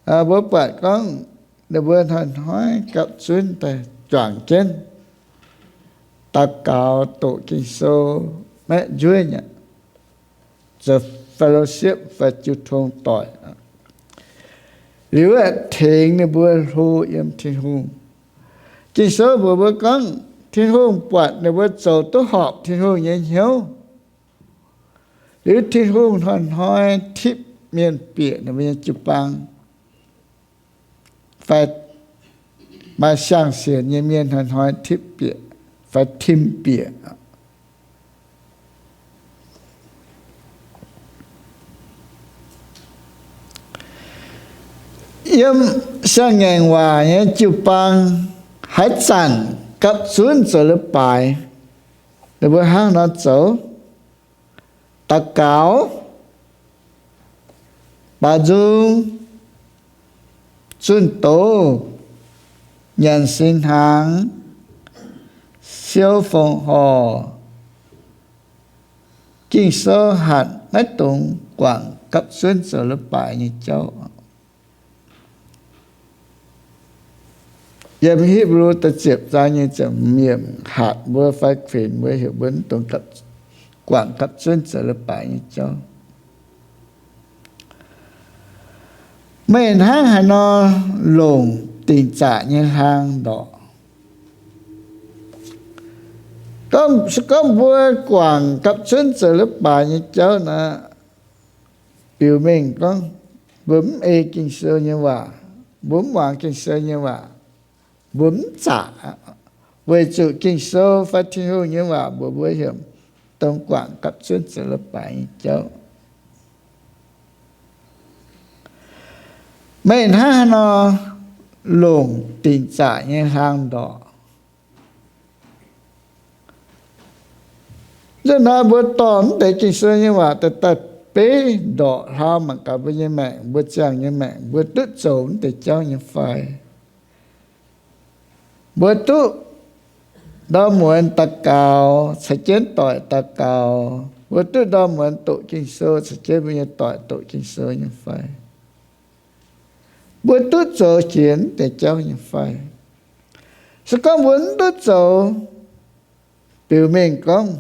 mbuo buatc gorngv ninh mbuo hnoi-hnoi gapv zunv daaih juangc jienv daux gaux doqc Ging-Sou, maeqv njuov nyei, zoux fellowship fai jiu tong doic. Liuz aeqv, tengx ninh mbuo hlo yiem Tin-Hungh. Ging-Sou mbuox mbuo gorngv Tin-Hungh buatc ninh mbuo zoux duqv horpc Tin-Hungh nyei hnyouv, liuz Tin-Hungh hnoi-hnoi tipv mienh bieqc ninh mbuo nyei jiu-baang, fai maaih siang-sienx nyei mienh hnoi-hnoi tipv bieqc fai tim bieqc. Yiem siang-ngaengc waac nyei jiu-baang, haaix zanc gapv zunv zoux leiz-baaix, ninh mbuo hnangv nor zoux: daux gaux, baaux nzung, zunh doz, nyanc singx hnaangx, siou fongc horc. Ging-Sou hatc maiv dungx guangc gapv zunv zoux leiz-baaix nyei jauv. Yiem Hipv^lu da'ziepc zaang nyei ziepc hmz yiemc hatc mbuo fai kuinx mbuo, heuc mbuo maiv dungx guangc gapv zunv zoux leiz-baaix nyei jauv. Meih hnangv haaix nor longc dingc zaqc nyei hlaang ndorqc? Gorngv, se gorngv mbuo guangc gapv zunv zoux leiz-baaix nyei jauv naaic, biux mengh gorngv mbuo mv ei Ging-Sou nyei waac, mbuo mv muangx Ging-Sou nyei waac, mbuo mv zaqc, weic zuqc Ging-Sou fai Tin-Hungh nyei waac mbuox mbuo heuc dongh guangc gapv zunv zoux leiz-baaix nyei jauv. Meih hnangv haaix nor longc dingc zaqc nyei hlang ndorqc? Nzunc hnoi mbuo dorh mv deix Ging-Sou nyei waac daaih daaih beiv ndorqc hlaau mangc gaax mbuo nyei maengc, mbuo ziangh nyei maengc, mbuo duqv zoux mv deix jauv nyei fai? Mbuo duqv ndorm muonz daux gaux caux jienv doic daux gaux, mbuo duqv ndorm muonz doqc Ging-Sou caux jienv mbuo nyei doic doqc Ging-Sou nyei fai? Mbuo duqv zoux jiex mv deix jauv nyei fai? Se gorngv mbuo mv duqv zoux, biux mengh gorngv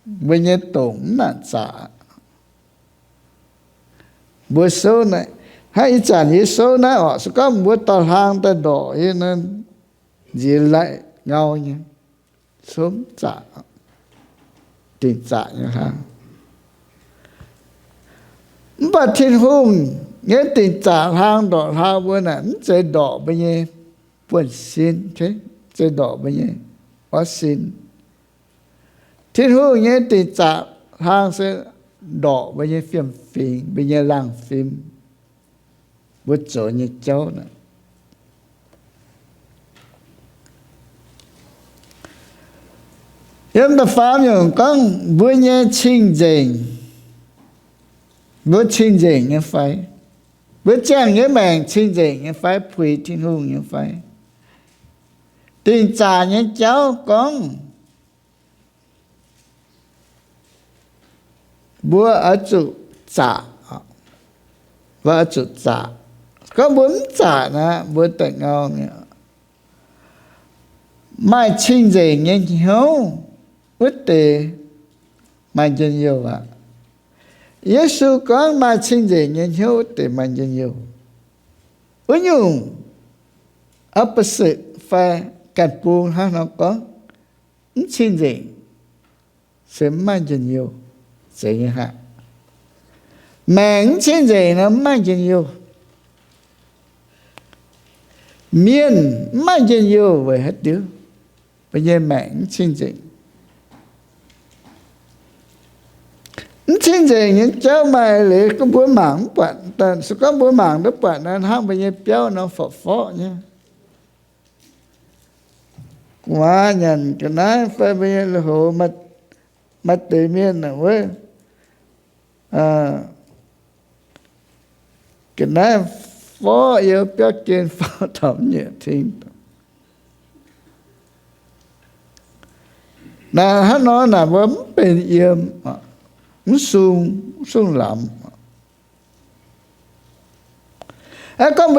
mbuo nyei dongc mv naanc zaqc. Mbuo souv naaiv, hnangv ih zanc yie souv naaiv orqc, se gorngv mbuo dorh hlang daaih ndorqc yie naaiv, nziex laih ngau nyei, souv mv zaqc, dingc zaqc nyei hlang. Mv baac Tin-Hungh nyei dingc zaqc hlang ndorqc hlaau mbuo naaic mv zeiz ndorqc mbuo nyei buonv-sin, mv zeiz ndorqc mbuo nyei orv sin. Tin-Hungh nyei dingc zaqc hlang se ndorqc mbuo nyei fiem-fingx, mbuo nyei laangh fim, mbuo zoux nyei jauv naaic. Yiem da'faam nyungc gorngv mbuo nyei cing-nzengc, mbuo cing-nzengc nyei fai? Mbuo ziangh nyei maengc cing-nzengc nyei fai? Puix Tin-Hungh nyei fai? Dingc zaqc nyei jauv gorngv mbuo oix zuqc zaqc, mbuo oix zuqc zaqc. Gorngv mbuo mv zaqc naaic, mbuo da'ngau mi'aqv. Maaih cing-nzengc nyei hnyouv wuov deix maaih njien-youh aqv. Yesu gorngv maaih cing-nzengc nyei hnyouv wuov deix maaih njien-youh. Wuov nyungc opposite fai ganh bung hnangv nor gorngv, mv cing-nzengc se mv maaih njien-youh. Zeiz nyei haic. Maengc mv cing-nzengc nor mv maaih njien-youh. Mienh mv maaih njien-youh weic haaix diuc? Mbuo nyei maengc mv cing-nzengc. Mv cing-nzengc nyei jauv maaih leiz gorngv mbuo mangc mv buatc, se gorngv mbuo mangc duqv buatc nor, hnangv mbuo nyei biauv nor forqv-forqv nyei. Gu'nguaaz nyanc ga'naaiv fai mbuo nyei lui-houx maaih deix mienh wuov, ga'naaiv forqv yiem biauv gen faaux taux mv nyieqc ting. Naaic hnangv nor naaic mbuo mv benx yiem, mv sung, mv sung lamz. Aa, gorngv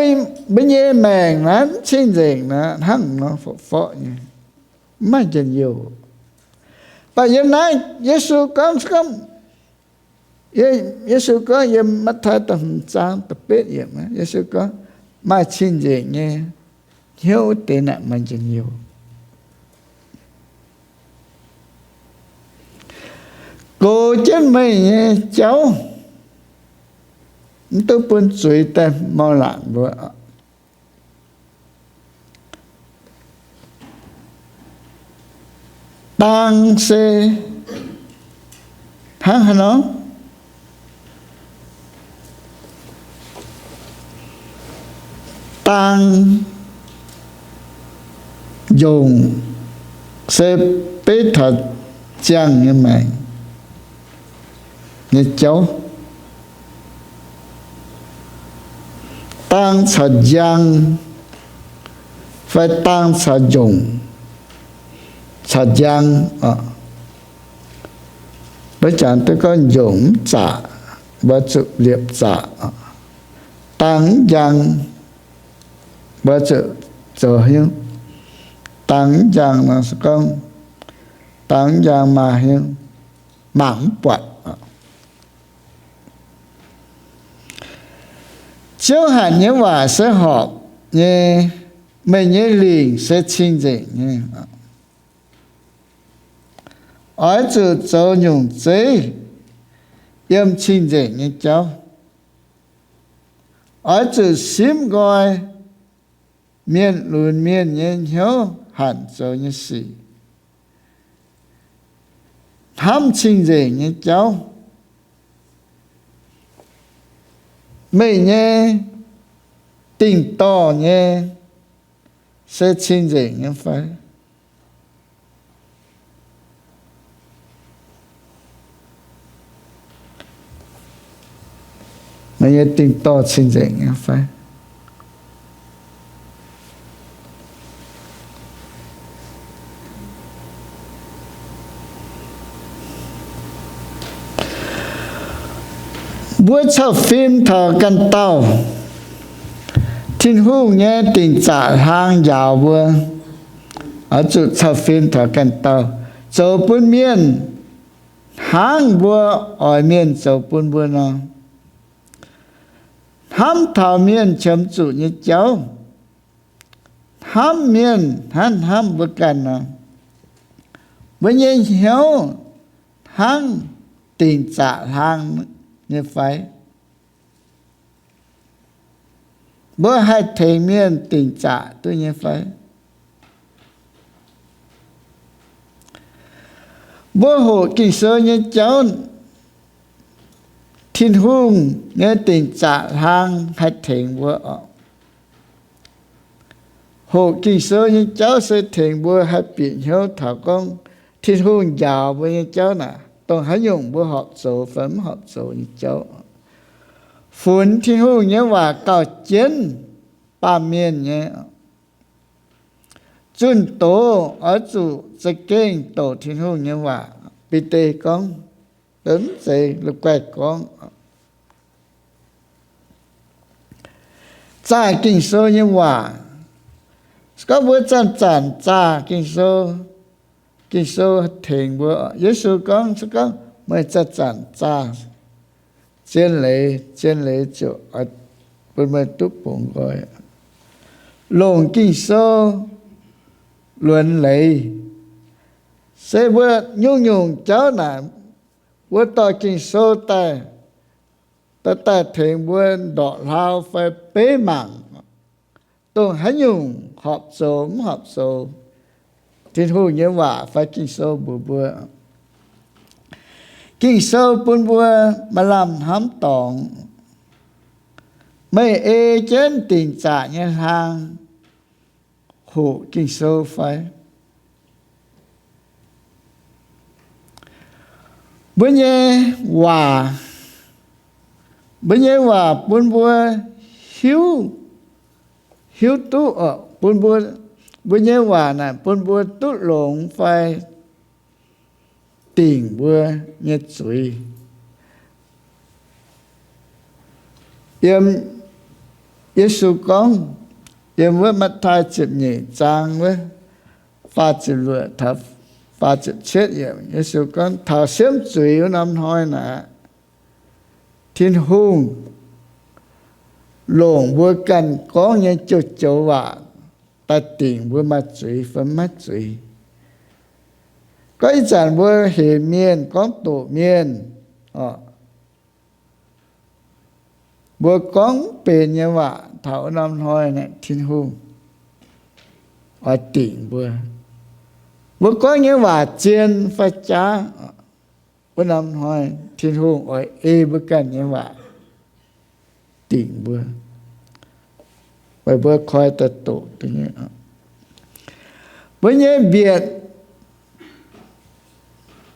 mbuo nyei maengc naaiv mv cing-nzengc naaiv, hnangv nor forqv-forqv nyei, mv maaih njien-youh. Mv baac yiem naaiv Yesu gorngv, gorngv, Yesu gorngv yiem Matv^tai da'hmz zaang da'betv yiemc, Yesu gorngv maaih cing-nzengc nyei hnyouv wuov deix naaic maaih njien-youh. Gox jienv meih nyei jauv, mv duqv bun zuiz daaih mau laangc mbuo. Dang se hnangv haaix nor? Dang njongc se beiv taux ziangh nyei maengc nyei jauv. Dang caux njang fai dang caux njongc caux njang. Mbuo jangx duqv gorngv njongc mv zaqc, mbuo zuqc liepc zaqc. Dang mv njang, mbuo zuqc zoux hnyouv. Dang mv njang nor se gorngv dang mv njang maaih hnyouv mangc mv buatc. Ziouv hatc nyei waac se horpc nyei, meih nyei lingc se cing-nzengc nyei. Oix zuqc zoux nyungc zeiv yiem cing-nzengc nyei jauv. Oix zuqc simv nqoi mienh lunx mienh nyei hnyouv hanc zoux nyei sic, hnamv cing-nzengc nyei jauv. Meih nyei dingh dorh nyei se cing-nzengc nyei fai? Meih nyei dingh dorh cing-nzengc nyei fai? Mbuo cau fim taux ganh dauh, Tin-Hungh nyei dingc zaqc hlang njaaux mbuo. Oix zuqc cau fim taux ganh dauh, zoux bun mienh hnangv mbuo oix mienh zoux bun mbuo nor. Hnamv taux mienh qiemx zuqc nyei jauv, hnamv mienh hnangv hnamv mbuo ganh nor, mbuo nyei hnyouv hnangv dingc zaqc hlang nyei fai? Mbuo haih tengx mienh dingc zaqc duqv nyei fai? Mbuo hoqc Ging-Sou nyei jauv, Tin-Hungh nyei dingc zaqc hlang haih tengx mbuo oc. Hoqc Ging-Sou nyei jauv se tengx mbuo haih bieqc hnyouv taux gorngv Tin-Hungh njaaux mbuo nyei jauv naaic, dongh haaix nyungc mbuo horpc zoux fai mv horpc zoux nyei jauv. Funx Tin-Hungh nyei waac gauh jienv baamh mienh nyei. Zunh doz oix zuqc za'gengh douc Tin-Hungh nyei waac. Bide gorngv, mv zeiz, la'guaih gorngv, zaah Ging-Sou nyei waac. Se gorngv mbuo zanc-zanc zaah Ging-Sou, Ging-Sou tengx mbuo. Yesu gorngv, se gorngv meih zanc-zanc zaah zien leiz, zien leiz ziouc bun meih duqv bungx nqoi. Longc Ging-Sou luonx leiz. Se mbuo nyungc-nyungc jauv naaic, mbuo dorh Ging-Sou daaih, daaih, daaih tengx mbuo ndorqc hlau fai beiv mangc, dongh haaix nyungc horpc zoux mv horpc zoux, Tin-Hungh nyei waac fai Ging-Sou mbuox mbuo. Ging-Sou bun mbuo maaih lamh hnamv dorngx. Meih ei jienv dingc zaqc nyei hlang hoqc Ging-Sou fai? Mbuo nyei waac, mbuo nyei waac bun mbuo hiuv, hiuv duqv, bun mbuo, mbuo nyei waac naaic bun mbuo duqv longx fai dingc mbuo nyei zuiz. Yiem Yesu gorngv, yiem wuov Matv^taai ziepc nyeic zaang wuov faah ziepc luoqc taux faah ziepc cietv yiemc, Yesu gorngv taux siemv zuiz wuov norm hnoi naaic, Tin-Hungh longc mbuo ganh gorngv nyei joux-joux waac daaih dingc mbuo maaih zuiz fai maiv zuiz. Gorngv ih zanc mbuo hemx mienh, gorngv doqc mienh, mbuo gorngv mv benx nyei waac taux wuov norm hnoi naaic, Tin-Hungh oix dingc mbuo. Mbuo gorngv nyei waac zien fai jaav, wuov norm hnoi Tin-Hungh oix ei mbuo ganh nyei waac dingc mbuo, weic mbuo koi daaih doqc duqv nyei. Mbuo nyei mbietc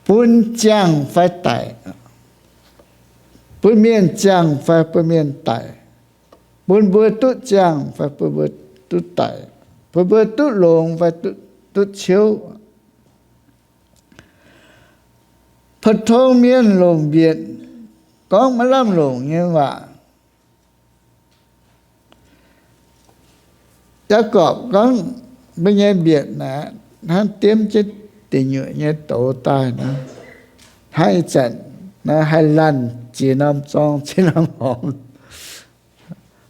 bun ziangh fai daic, bun mienh ziangh fai bun mienh daic, bun mbuo duqv ziangh fai bun mbuo duqv daic, bun mbuo duqv longx fai duqv, duqv ciouv. Pou-tong mienh longc mbietc gorngv maiv lamh longc nyei waac. Yaagorpc gorngv mbuo nyei mbietc naaic hnangv diemv jienv deic nyuoqc nyei douz daaih nor, hnangv ih zanc naaiv haih laanh ziex norm zorng ziex norm horngz.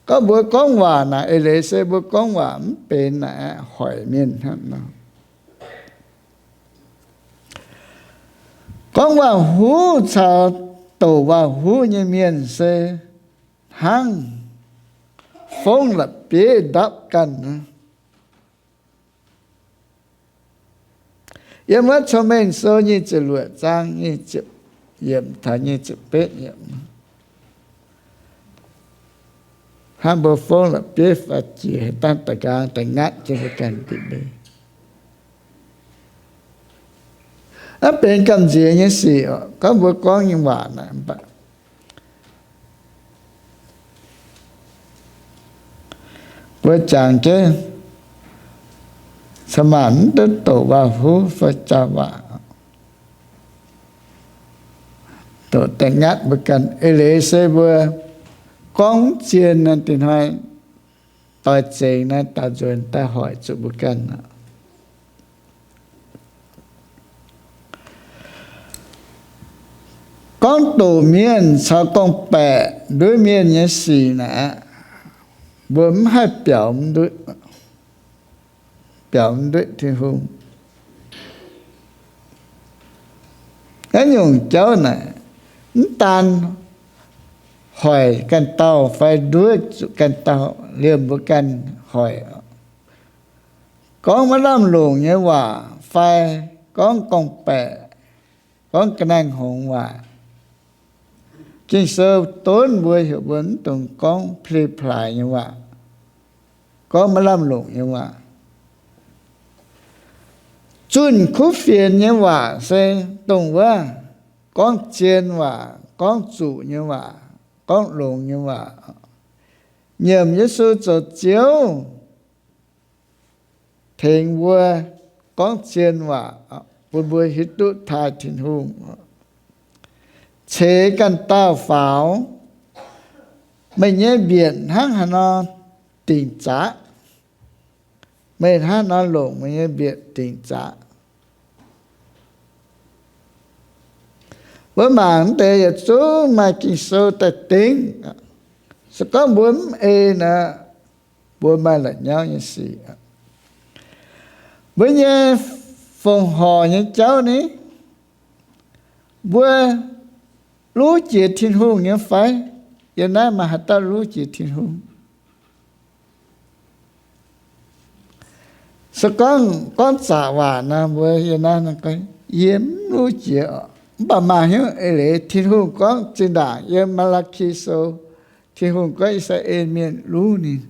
Gorngv mbuo gorngv waac naaic eix leiz se mbuo gorngv waac mv benx naaic hoic mienh hnangv nor. Gorngv waac-huv caux douc waac-huv nyei mienh se hnangv fongv la'bieiv ndapv ganh nor. Yiem wuov Cong-Mengh Sou nyic ziepc luoqc zaang nyic ziepc yiemc taux nyic ziepc betv yiemc, hnangv mbuo fongv la'bieiv faix jiex, dangh da'nqaang da'ngatv jienv mbuo ganh bieqc mei. Naaiv benx gamh nziex nyei sic oc. Gorngv mbuo gorngv nyei waac naaic, mv baac mbuo jangx jienv, cin-maanc mv duqv douc waac-huv fai jaa-waac, douc da'ngatv mbuo ganh. Eix leiz se mbuo gorngv zien naaiv deix hnoi doix-zengx naaiv daaux nzuonx daaih hoic zuqc mbuo ganh aqv. Gorngv doqc mienh caux gorngv-baeqc nduov mienh nyei sic naaic, mbuo mv haih biaux mv nduqv, biaux mv nduqv Tin-Hungh. Naaiv nyungc jauv naaic, mv daan hoic ganh dauh fai nduov zuqc ganh dauh, liemh mbuo ganh hoic. Gorngv maiv lamh longc nyei waac fai gorngv gorngv-baeqc, gorngv ga'naaiv-hngongx waac, Ging-Sou donv mbuo heuc mbuo mv dungx gorngv plei plaaix nyei waac, gorngv maiv lamh longc nyei waac. Zunh kuv fienx nyei waac se dongh wuov gorngv zien waac, gorngv zuqc nyei waac, gorngv longx nyei waac. Nyiemc Yesu zoux Ziouv, tengx mbuo gorngv zien waac, bun mbuo hiuv duqv taaih Tin-Hungh. Ceix ganh dauh faaux, meih nyei mbietc hnangv haaix nor dingc zaqc, meih hnangv haaix nor longc meih nyei mbietc dingc zaqc. Mbuo mangc mv deix yietc zungv maaih Ging-Sou daaih dengv. Se gorngv mbuo mv ei nor, mbuo maaih la'nyauv nyei sic. Mbuo nyei fongc horc nyei jauv ni, mbuo luv jiex Tin-Hungh nyei fai? Yiem naaiv maaih haaix dauh luv jiex Tin-Hungh? Se gorngv gorngv zaqc waac nor, mbuo yiem naaiv, yie mv luv jiex oc. Mv baac maaih hnyouv eix leiz Tin-Hungh gorngv zinh ndaangc yiem Maa^laa^ki Sou, Tin-Hungh gorngv I^saa^laa^en Mienh luv ninh.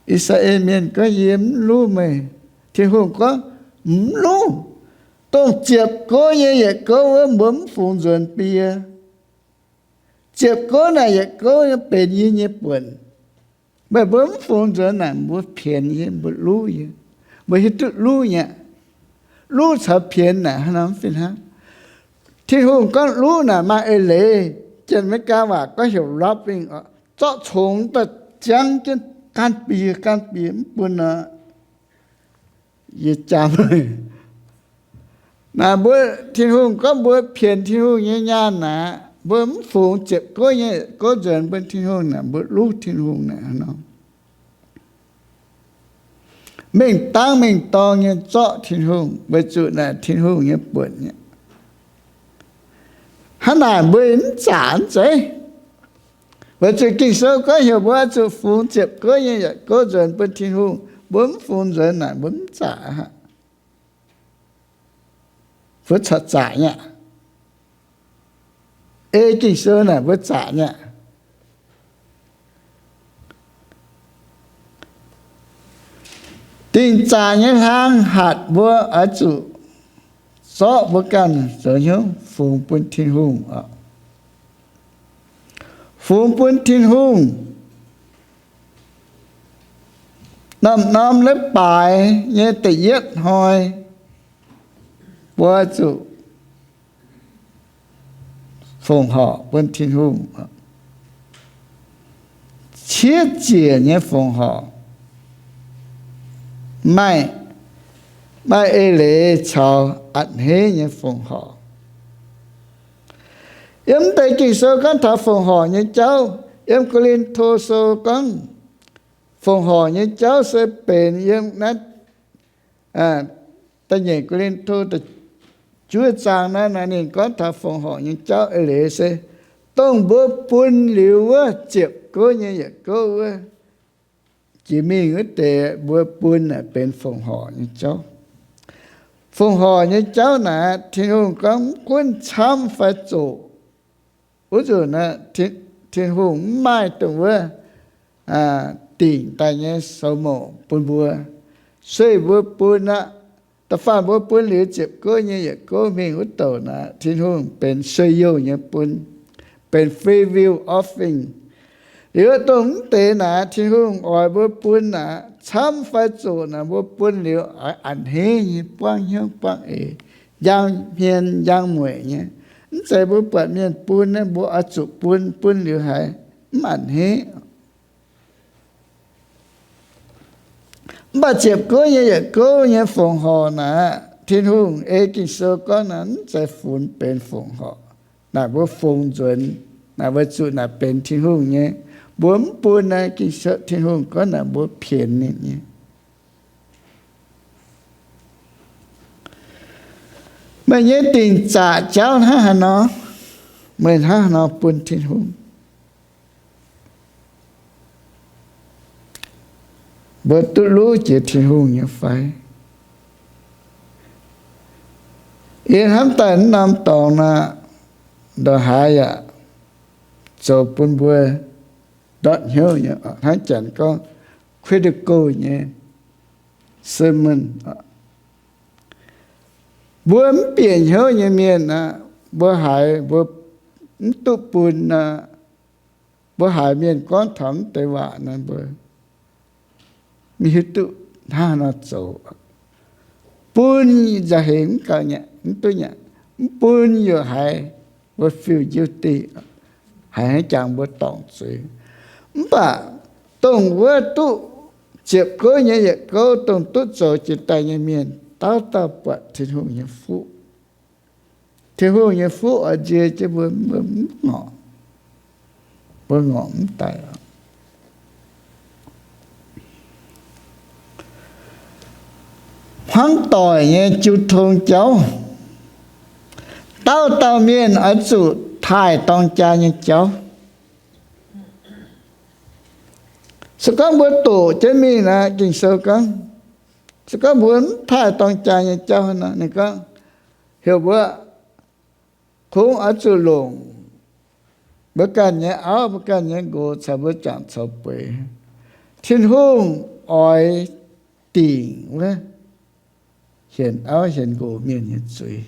I^saa^laa^en Mienh gorngv, yie mv luv meih. Tin-Hungh gorngv, mv luv. Dongh ziepc gouv nyei yietc gouv wuov mbuo mv fungx nzuonx bun yie. Ziepc gouv naaic yietc gouv benx yie nyei buonc. Meih mbuo mv fungx nzuonx naaic mbuo pienx yie, mbuo luv yie. Mbuo hiuv duqv luv nyei aqv. Luv caux pienx naaic hnangv nor mv fih hnangv. Tin-Hungh gorngv luv naaic maaih eix leiz, janx-Meigaa waac gorngv heuc loving oc, zorqv congx daaih ziangv jienv gaanv bie gaanv bie mv bun nor, yie jaa meih. Naaic mbuo, Tin-Hungh gorngv mbuo pienx Tin-Hungh nyei nyaanh naaic, mbuo mv fungx ziepc gouv nyei gouv nzuonx bun Tin-Hungh naaic, mbuo luv Tin-Hungh naaic nor. Mengh dangv mengh dorng nyei zorqv Tin-Hungh, weic zuqc naaic Tin-Hungh nyei buonc nyei. Hnangv naaic mbuo mv zaqc mv zeiz? Weic zuqc Ging-Sou gorngv heuc mbuo oix zuqc fungx ziepc gouv nyei yietc gouv nzuonx bun Tin-Hungh. Mbuo mv fungx nzuonx naaic mbuo mv zaqc aqv. Mbuo corc zaqc nyei aqv. Ei Ging-Sou naaic mbuo zaqc nyei aqv. Dingc zaqc nyei hlang hatc mbuo oix zuqc zorqv mbuo ganh zoux hnyouv fungx bun Tin-Hungh oc. Fungx bun Tin-Hungh. Norm-norm leiz-baaix nyei da'yietv hnoi, mbuo zuqc fongc horc bun Tin-Hungh. Qiex ziec nyei fongc horc, maaih, maaih eix leiz caux a'hneiv nyei fongc horc. Yiem deix Ging-Sou gorngv taux fongc horc nyei jauv. Yiem Ko^lin^to Sou gorngv fongc horc nyei jauv se benx yiem naaiv Da'nyeic Ko^lin^to da'juov zaang naaiv, naaiv ninh gorngv taux fongc horc nyei jauv eix leiz se, dongh mbuo bun liuz wuov ziepc gouv nyei yietc gouv wuov, jiex mingh wuov deix mbuo bun naaic benx fongc horc nyei jauv. Fongc horc nyei jauv naaic, Tin-Hungh gorngv mv gunv camv fai zoqc, wuov nzunc naaic, Tin-Hungh mv maaih dongh wuov dingc daaih nyei sou mouc bun mbuo. Se mbuo bun aqv, da'faanh mbuo bun liuz ziepc gouv nyei yietc gouv mingh wuov douc naaic, Tin-Hungh benx sueih youh nyei bun, benx free will offering. Liuz dongh mv deix naaic, Tin-Hungh oix mbuo bun naaic, camv fai zoqc naaic, mbuo bun liuz oix a'hneiv nyei, buangv hnyouv buangv eix, njang hmien njang mueic nyei. Mv zeiz mbuo buatc mienh bun, mbuo oix zuqc bun, bun liuz haiz mv a'hneiv. Mv baac ziepc gouv nyei yietc gouv nyei fongc horc naaic, Tin-Hungh ei Ging-Sou gorngv naaic, mv zeiz funx benx fongc horc. Naaic mbuo fungx nzuonx, naaic weic zuqc naaic benx Tin-Hungh nyei. Mbuo mv bun naaic, Ging-Sou, Tin-Hungh gorngv naaic mbuo pienx ninh nyei. Meih nyei dingc zaqc jauv hnangv haaix nor? Meih hnangv haaix nor bun Tin-Hungh? Mbuo duqv luv jiex Tin-Hungh nyei fai? Yie hnamv daaih wuov norm dorngx naaic, ndongc haaix yaac zoux bun mbuo ndortv hnyouv nyei, hnangv Janx gorngv critical nyei sermon. Mbuo mv bieqc hnyouv nyei mienh aqv, mbuo haiz mbuo mv duqv bun aqv, mbuo haiz mienh gorngv taux mv deix waac naaic, mbuo mv hiuv duqv hnangv haaix nor zoux. Bun nzauh heix mv gaux nyei, mv duqv nyei. Mv bun yaac haiz mbuo feel guilty, haiz hnangv jangx mbuo dorngc zuiz. Mv baac dongh wuov duqv ziepc gouv nyei yietc gouv, dongh duqv zoux jiex daaih nyei mienh, dauh dauh buatc Tin-Hungh nyei fuqv. Tin-Hungh nyei fuqv oix nzie jienv mbuo, mbuo mv ngorc, mbuo ngorc mv daic. Hmuangv doic nyei jiu tong jauv, dauh dauh mienh oix zuqc taaih dorng jaa nyei jauv. Se gorngv mbuo doqc jienv mingh naaic, Ging-Sou gorngv, se gorngv mbuo mv taaih dorng jaa nyei jauv nor, ninh gorngv heuc mbuo kungx oix zuqc longc mbuo ganh nyei auv, mbuo ganh nyei nqox caux mbuo juangc coux bueix. Tin-Hungh oix dingc wuov hienx auv hienx nqox mienh nyei zuiz.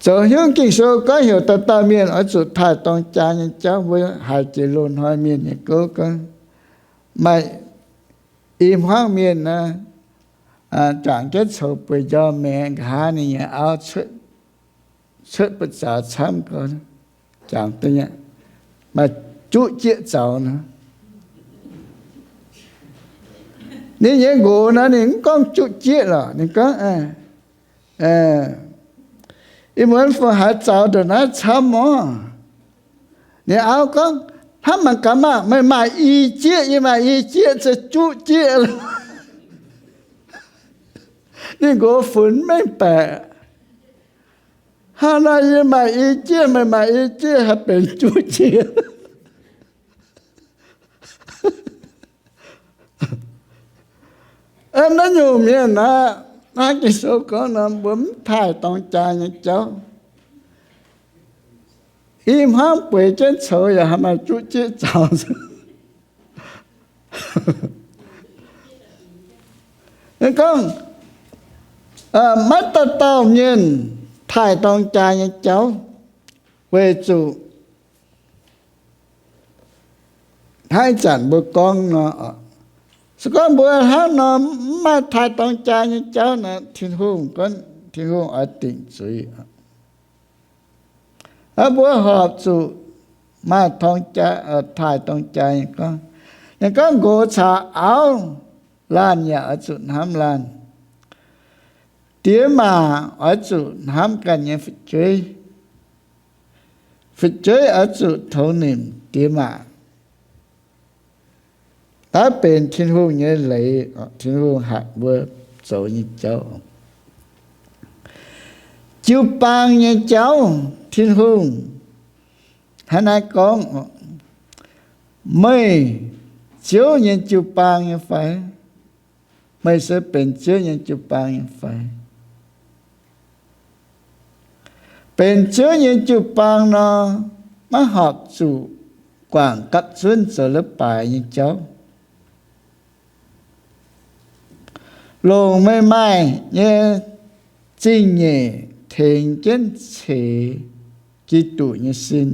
Zoux hnyouv Ging-Sou gorngv heuc dauh dauh mienh oix zuqc taaih dorng jaa nyei jauv, mbuo haiz jiex loz-hnoi mienh nyei gouv gorngv, maaih i hmuangv mienh naaic, juangc jienv coux bueix njormh maengx, nqa'haav ninh nyei auv cuotv, cuotv buoz-zaux camv gorngv, jangx deix nyei, maaih juqv jieqv zaux nor. Ninh nyei nqox nor, ninh mv gorngv juqv jieqv lorqc, ninh gorngv, ih muonz fungc haaix zaux ndongc naaiv camv orv? Ninh auv gorngv, hnamv mangc gaax maah, meih maaih i jieqv, yie maaih i jieqv, se juqv jieqv lorqc. Ninh nqox funx mengh baeqc. Hnangv naaiv yie maaih i jieqv, meih maaih i jieqv, haih benx juqv jieqv. Naaiv nyungc mienh aqv, naaiv Ging-Sou gorngv nor, mbuo mv taaih dorng jaa nyei jauv. I hmuangv bueix jienv coux yaac haih maaih juqv jieqv zaux. Ninh gorngv, maiv dauh dauh mienh taaih dorng jaa nyei jauv, weic zuqc hnangv ih zanc mbuo gorngv nor, se gorngv mbuo hnangv nor mv maaih taaih dorng jaa nyei jauv nor, Tin-Hungh, Tin-Hungh oix dingc zuiz. Mbuo horpc zuqc maaih taaih dorng jaa nyei gorngv. Ninh gorngv nqox caux auv, laanh yaac oix zuqc hnamv laanh. Diex maac oix zuqc hnamv ganh nyei fu'jueiv. Fu'jueiv oix zuqc tongx nimc diex maac. daav benx Tin-Hungh nyei leiz, Tin-Hungh hatc mbuo zoux nyei jauv. Jiu-baang nyei jauv, Tin-Hungh hnangv naaiv gorngv, meih Ziouv nyei jiu-baang nyei fai? Meih se benx Ziouv nyei jiu-baang nyei fai? Benx Ziouv nyei jiu-baang nor, maiv horpc zuqc guangc gapv zunv zoux leiz-baaix nyei jauv. Longc meih maaih nyei zingh nyeic tengx jienv ceix Giduc nyei sin,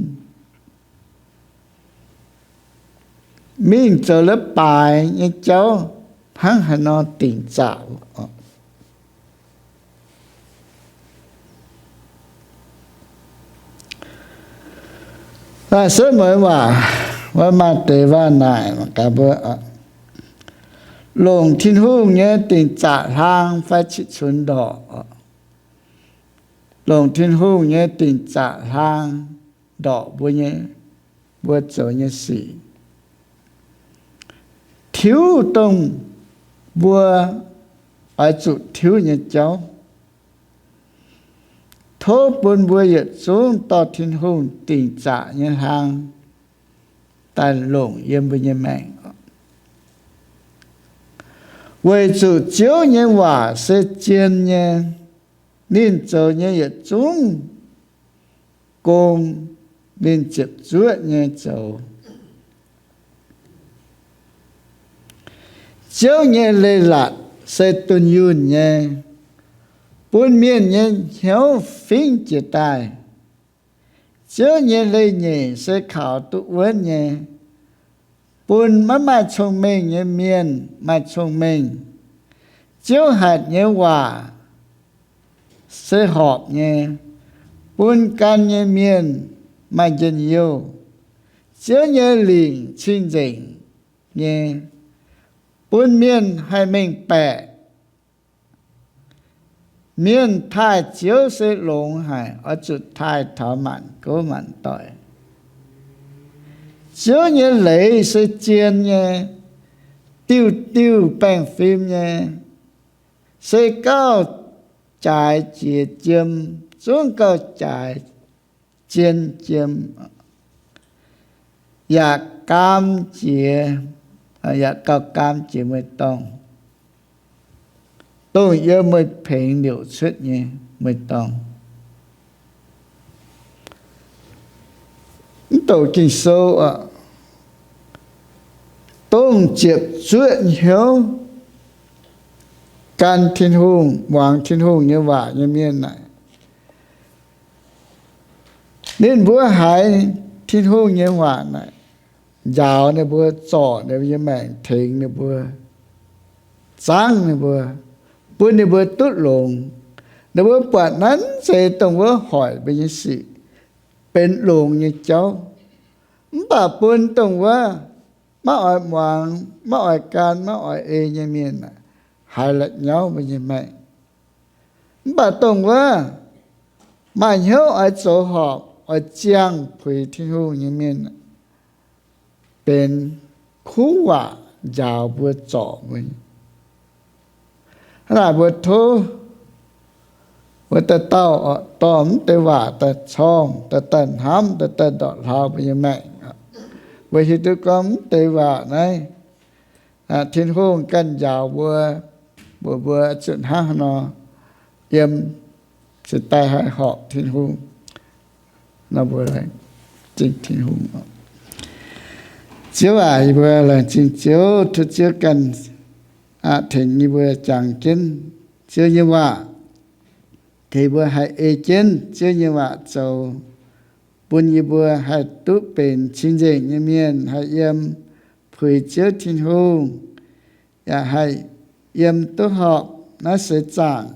mingh zoux leiz-baaix nyei jauv hnangv haaix nor dingc zaqc. Naaiv setv mueiz waac, maaih deix waac naaic gaax mbuo, longc Tin-Hungh nyei dingc zaqc hlaang fai citv cunx ndorqc? Longc Tin-Hungh nyei dingc zaqc hlaang ndorqc mbuo nyei, mbuo zoux nyei sic, tiuv dongh mbuo oix zuqc tiuv nyei jauv. Tov bun mbuo yietc zungv dorh Tin-Hungh dingc zaqc nyei hlaang daaih longc yiem mbuo nyei maengc. Weic zuqc Ziouv nyei waac se zien nyei, ninh zoux nyei yietc zungv gong ninh ziepc zuoqv nyei zoux. Ziouv nyei leiz-latc se dunh yunh nyei, bun mienh nyei hnyouv fingv jiez daaih. Ziouv nyei leiz-nyeic se kaux duqv wuonv nyei, bun maiv maaih cong-mengh nyei mienh maaih cong-mengh. Ziouv hatc nyei waac se horpc nyei, bun gan nyei mienh maaih njien-youh. Ziouv nyei lingc cing-nzengc nyei, bun mienh haih mengh baeqc. Mienh taaih Ziouv se longx haic, oix zuqc taaih taux maanc gouv maanc doic. Ziouv nyei leiz se zien nyei, diuh diuh baengh fim nyei, se gauh jaaix jiex jiem, zungv gauh jaaix zien jiem, yaac gaam jiex, yaac gauh gaam jiex mueiz-dorngh, dongh yiem mueiz-pengx liouc cuotv nyei mueiz-dorngh. Mv douc Ging-Sou, dongh ziepc zuoqv hnyouv gan Tin-Hungh, muangx Tin-Hungh nyei waac nyei mienh naaic, ninh mbuo haiz Tin-Hungh nyei waac naaic, njaaux ninh mbuo, zorc ninh mbuo nyei maengc, tengx ninh mbuo, zangv ninh mbuo, bun ninh mbuo duqv longx. Ninh mbuo buatc naaiv zeiz dongh wuov hoic mbuo nyei sic benx longx nyei jauv. Mv baac bun dongh wuov maiv oix muangx, maiv oix gan, maiv oix ei nyei mienh haiz la'nyauv mbuo nyei maengc. Mv baac dongh wuov maaih hnyouv oix zoux horpc, oix ziangh puix Tin-Hungh nyei mienh benx kuv waac njaaux mbuo, zorc mbuo. Hnangv naaic mbuo tov mbuo dauh dauh dorh mv deix waac daaih corngh, daaih daaih hnamv, daaih daaih ndortv hlauv mbuo nyei maengc. Mbuo hiuv duqv gorngv mv deix waac naaiv, Tin-Hungh ganh njaaux mbuo, mbuox mbuo zuqc hnangv haaix nor yiem, cingx daaih haih horpc Tin-Hungh nor, mbuo laengz zingh Tin-Hungh. Ziouv aac, yie mbuo laengz zingh Ziouv, tov Ziouv ganh tengx yie mbuo jangx jienv Ziouv nyei waac, tengx mbuo haih ei jienv Ziouv nyei waac zoux, bun yie mbuo haih duqv benx cing-nzengc nyei mienh, haih yiem puix Ziouv Tin-Hungh, yaac haih yiem duqv horpc naaiv seix zaangc,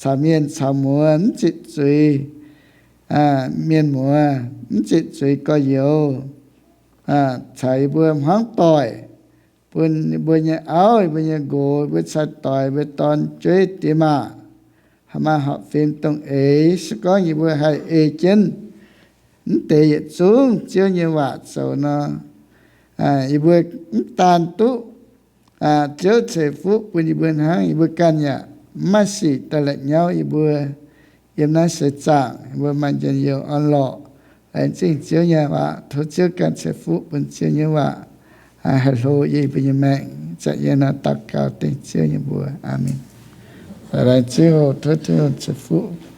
caux mienh caux muoz mv zitc zuiz, mienh muoz mv zitc zuiz gorx-youz, caux yie mbuo hmuangv doic, bun yie mbuo nyei auv, yie mbuo nyei nqox, yie mbuo cai-doix, yie mbuo dorn-jueiv, diex maac, haih maaih horpc fim dongh eix. Se gorngv yie mbuo haih ei jienv mv deix yietc zungv Ziouv nyei waac zoux nor, Yie mbuo mv daan duqv Ziouv ceix fuqv bun yie mbuo hnangv, yie mbuo ganh yaac maiv sic daaih la'nyauv yie mbuo yiem naaiv seix zaangc yie mbuo maaih njien-youh orn-lorqc. Laengz zingh Ziouv nyei waac. Tov Ziouv ganh ceix fuqv bun Ziouv nyei waac haih hlo yie mbuo nyei maengc. Zanc yie nor daux gaux dengv Ziouv nyei mbuox. Aamen. Laengz zingh oc. Tov Ziouv ceix fuqv.